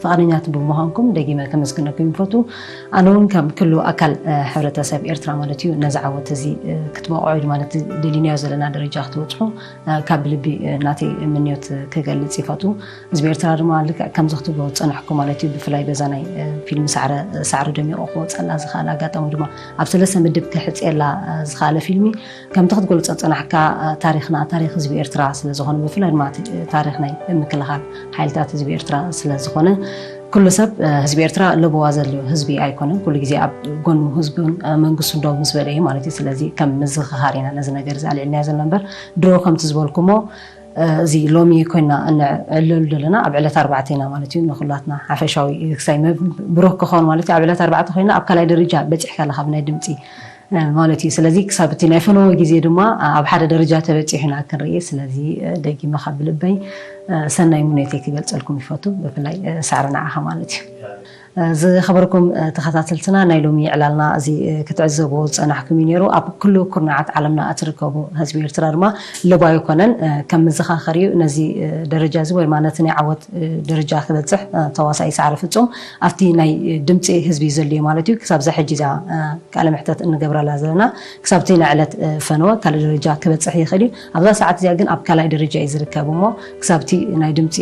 ፈቓደኛት ብምዃንኩም ደጊመ ከመስግነኩም ይፈቱ። ኣነ እውን ከም ክሉ ኣካል ሕብረተሰብ ኤርትራ ማለት እዩ ነዚ ዓወት እዚ ክትበቕዑ ድማ ነቲ ደሊናዮ ዘለና ደረጃ ክትበፅሑ ካብ ልቢ ናተይ ምንዮት ክገልፅ ይፈቱ። ህዝቢ ኤርትራ ድማ ልክዕ ከምዚ ክትብሎ ዝፀናሕኩ ማለት እዩ ብፍላይ በዛ ናይ ፊልም ሳዕረ ሳዕሪ ደሚቑ ክወፀላ ዝኽኣለ ኣጋጣሚ ድማ ኣብ ሰለስተ ምድብ ክሕፅየላ ዝኽኣለ ፊልሚ ከምቲ ክትገልፆ ዝፀናሕካ ታሪኽና ታሪኽ ህዝቢ ኤርትራ ስለዝኾነ ብፍላይ ድማ ታሪኽ ናይ ምክልኻል ሓይልታት ህዝቢ ኤርትራ ስለዝኾነ ኩሉ ሰብ ህዝቢ ኤርትራ ለበዋ ዘድልዮ ህዝቢ ኣይኮነን። ኩሉ ግዜ ኣብ ጎኑ ህዝቡን መንግስቱን ደው ምስ በለ እዩ ማለት እዩ። ስለዚ ከም ምዝኽኻር ኢና ነዚ ነገር እዚ ኣልዒልናዮ ዘለና እምበር ድሮ ከምቲ ዝበልኩሞ እዚ ሎሚ ኮይና እንዕለሉ ዘለና ኣብ ዕለት ኣርባዕተ ኢና ማለት እዩ። ንኩላትና ሓፈሻዊ ክሳይ ብሩክ ክኸውን ማለት እዩ። ኣብ ዕለት ኣርባዕተ ኮይና ኣብ ካልኣይ ደረጃ በፂሕካ ኣለካ ብናይ ድምፂ ማለት እዩ። ስለዚ ክሳብ እቲ ናይ ፈነወ ግዜ ድማ ኣብ ሓደ ደረጃ ተበፂሑ ኢና ክንርኢ። ስለዚ ደጊመ ካብ ልበይ ሰናይ ምንዮተይ ክገልፀልኩም ይፈቱ። ብፍላይ ሳዕሪ ንዓኻ ማለት እዩ። ዝኸበርኩም ተኸታተልትና ናይ ሎሚ ዕላልና እዚ ክትዕዘቡ ዝፀናሕኩም እዩ ነይሩ። ኣብ ኩሉ ኩርናዓት ዓለምና እትርከቡ ህዝቢ ኤርትራ ድማ ለባዩ ኮነን ከም መዘኻኸሪ እዩ ነዚ ደረጃ እዚ ወይ ድማ ነቲ ናይ ዓወት ደረጃ ክበፅሕ ተዋሳኢ ሳዕሪ ፍፁም ኣብቲ ናይ ድምፂ ህዝቢ ዘድልዮ ማለት እዩ ክሳብ ዛ ሕጂ እዛ ቃለ ምሕተት እንገብረላ ዘለና ክሳብቲ ናይ ዕለት ፈነወ ካልእ ደረጃ ክበፅሕ ይኽእል እዩ። ኣብዛ ሰዓት እዚኣ ግን ኣብ ካልኣይ ደረጃ እዩ ዝርከብ እሞ ክሳብቲ ናይ ድምፂ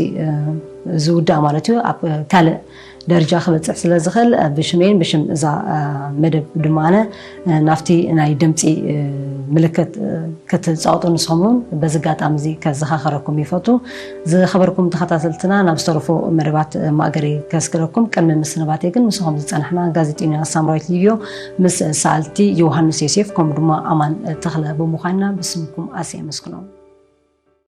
ዝውዳእ ማለት እዩ ኣብ ካልእ ደረጃ ክበፅሕ ስለ ዝኽእል ብሽመይን ብሽም እዛ መደብ ድማ ናብቲ ናይ ድምፂ ምልክት ክትፃወጡ ንስኹም እውን በዚ ኣጋጣሚ እዚ ከዘኻኸረኩም ይፈቱ። ዝኸበርኩም ተኸታተልትና ናብ ዝተረፉ መደባት ማእገሪ ከስግረኩም ቅድሚ ምስንባተይ ግን ምስኹም ዝፀናሕና ጋዜጠኛ ሳምራዊት ሊብዮ ምስ ሰኣልቲ ዮሃንስ ዮሴፍ ከምኡ ድማ ኣማን ተኽለ ብምዃንና ብስምኩም ኣዝየ ኣመስግኖም።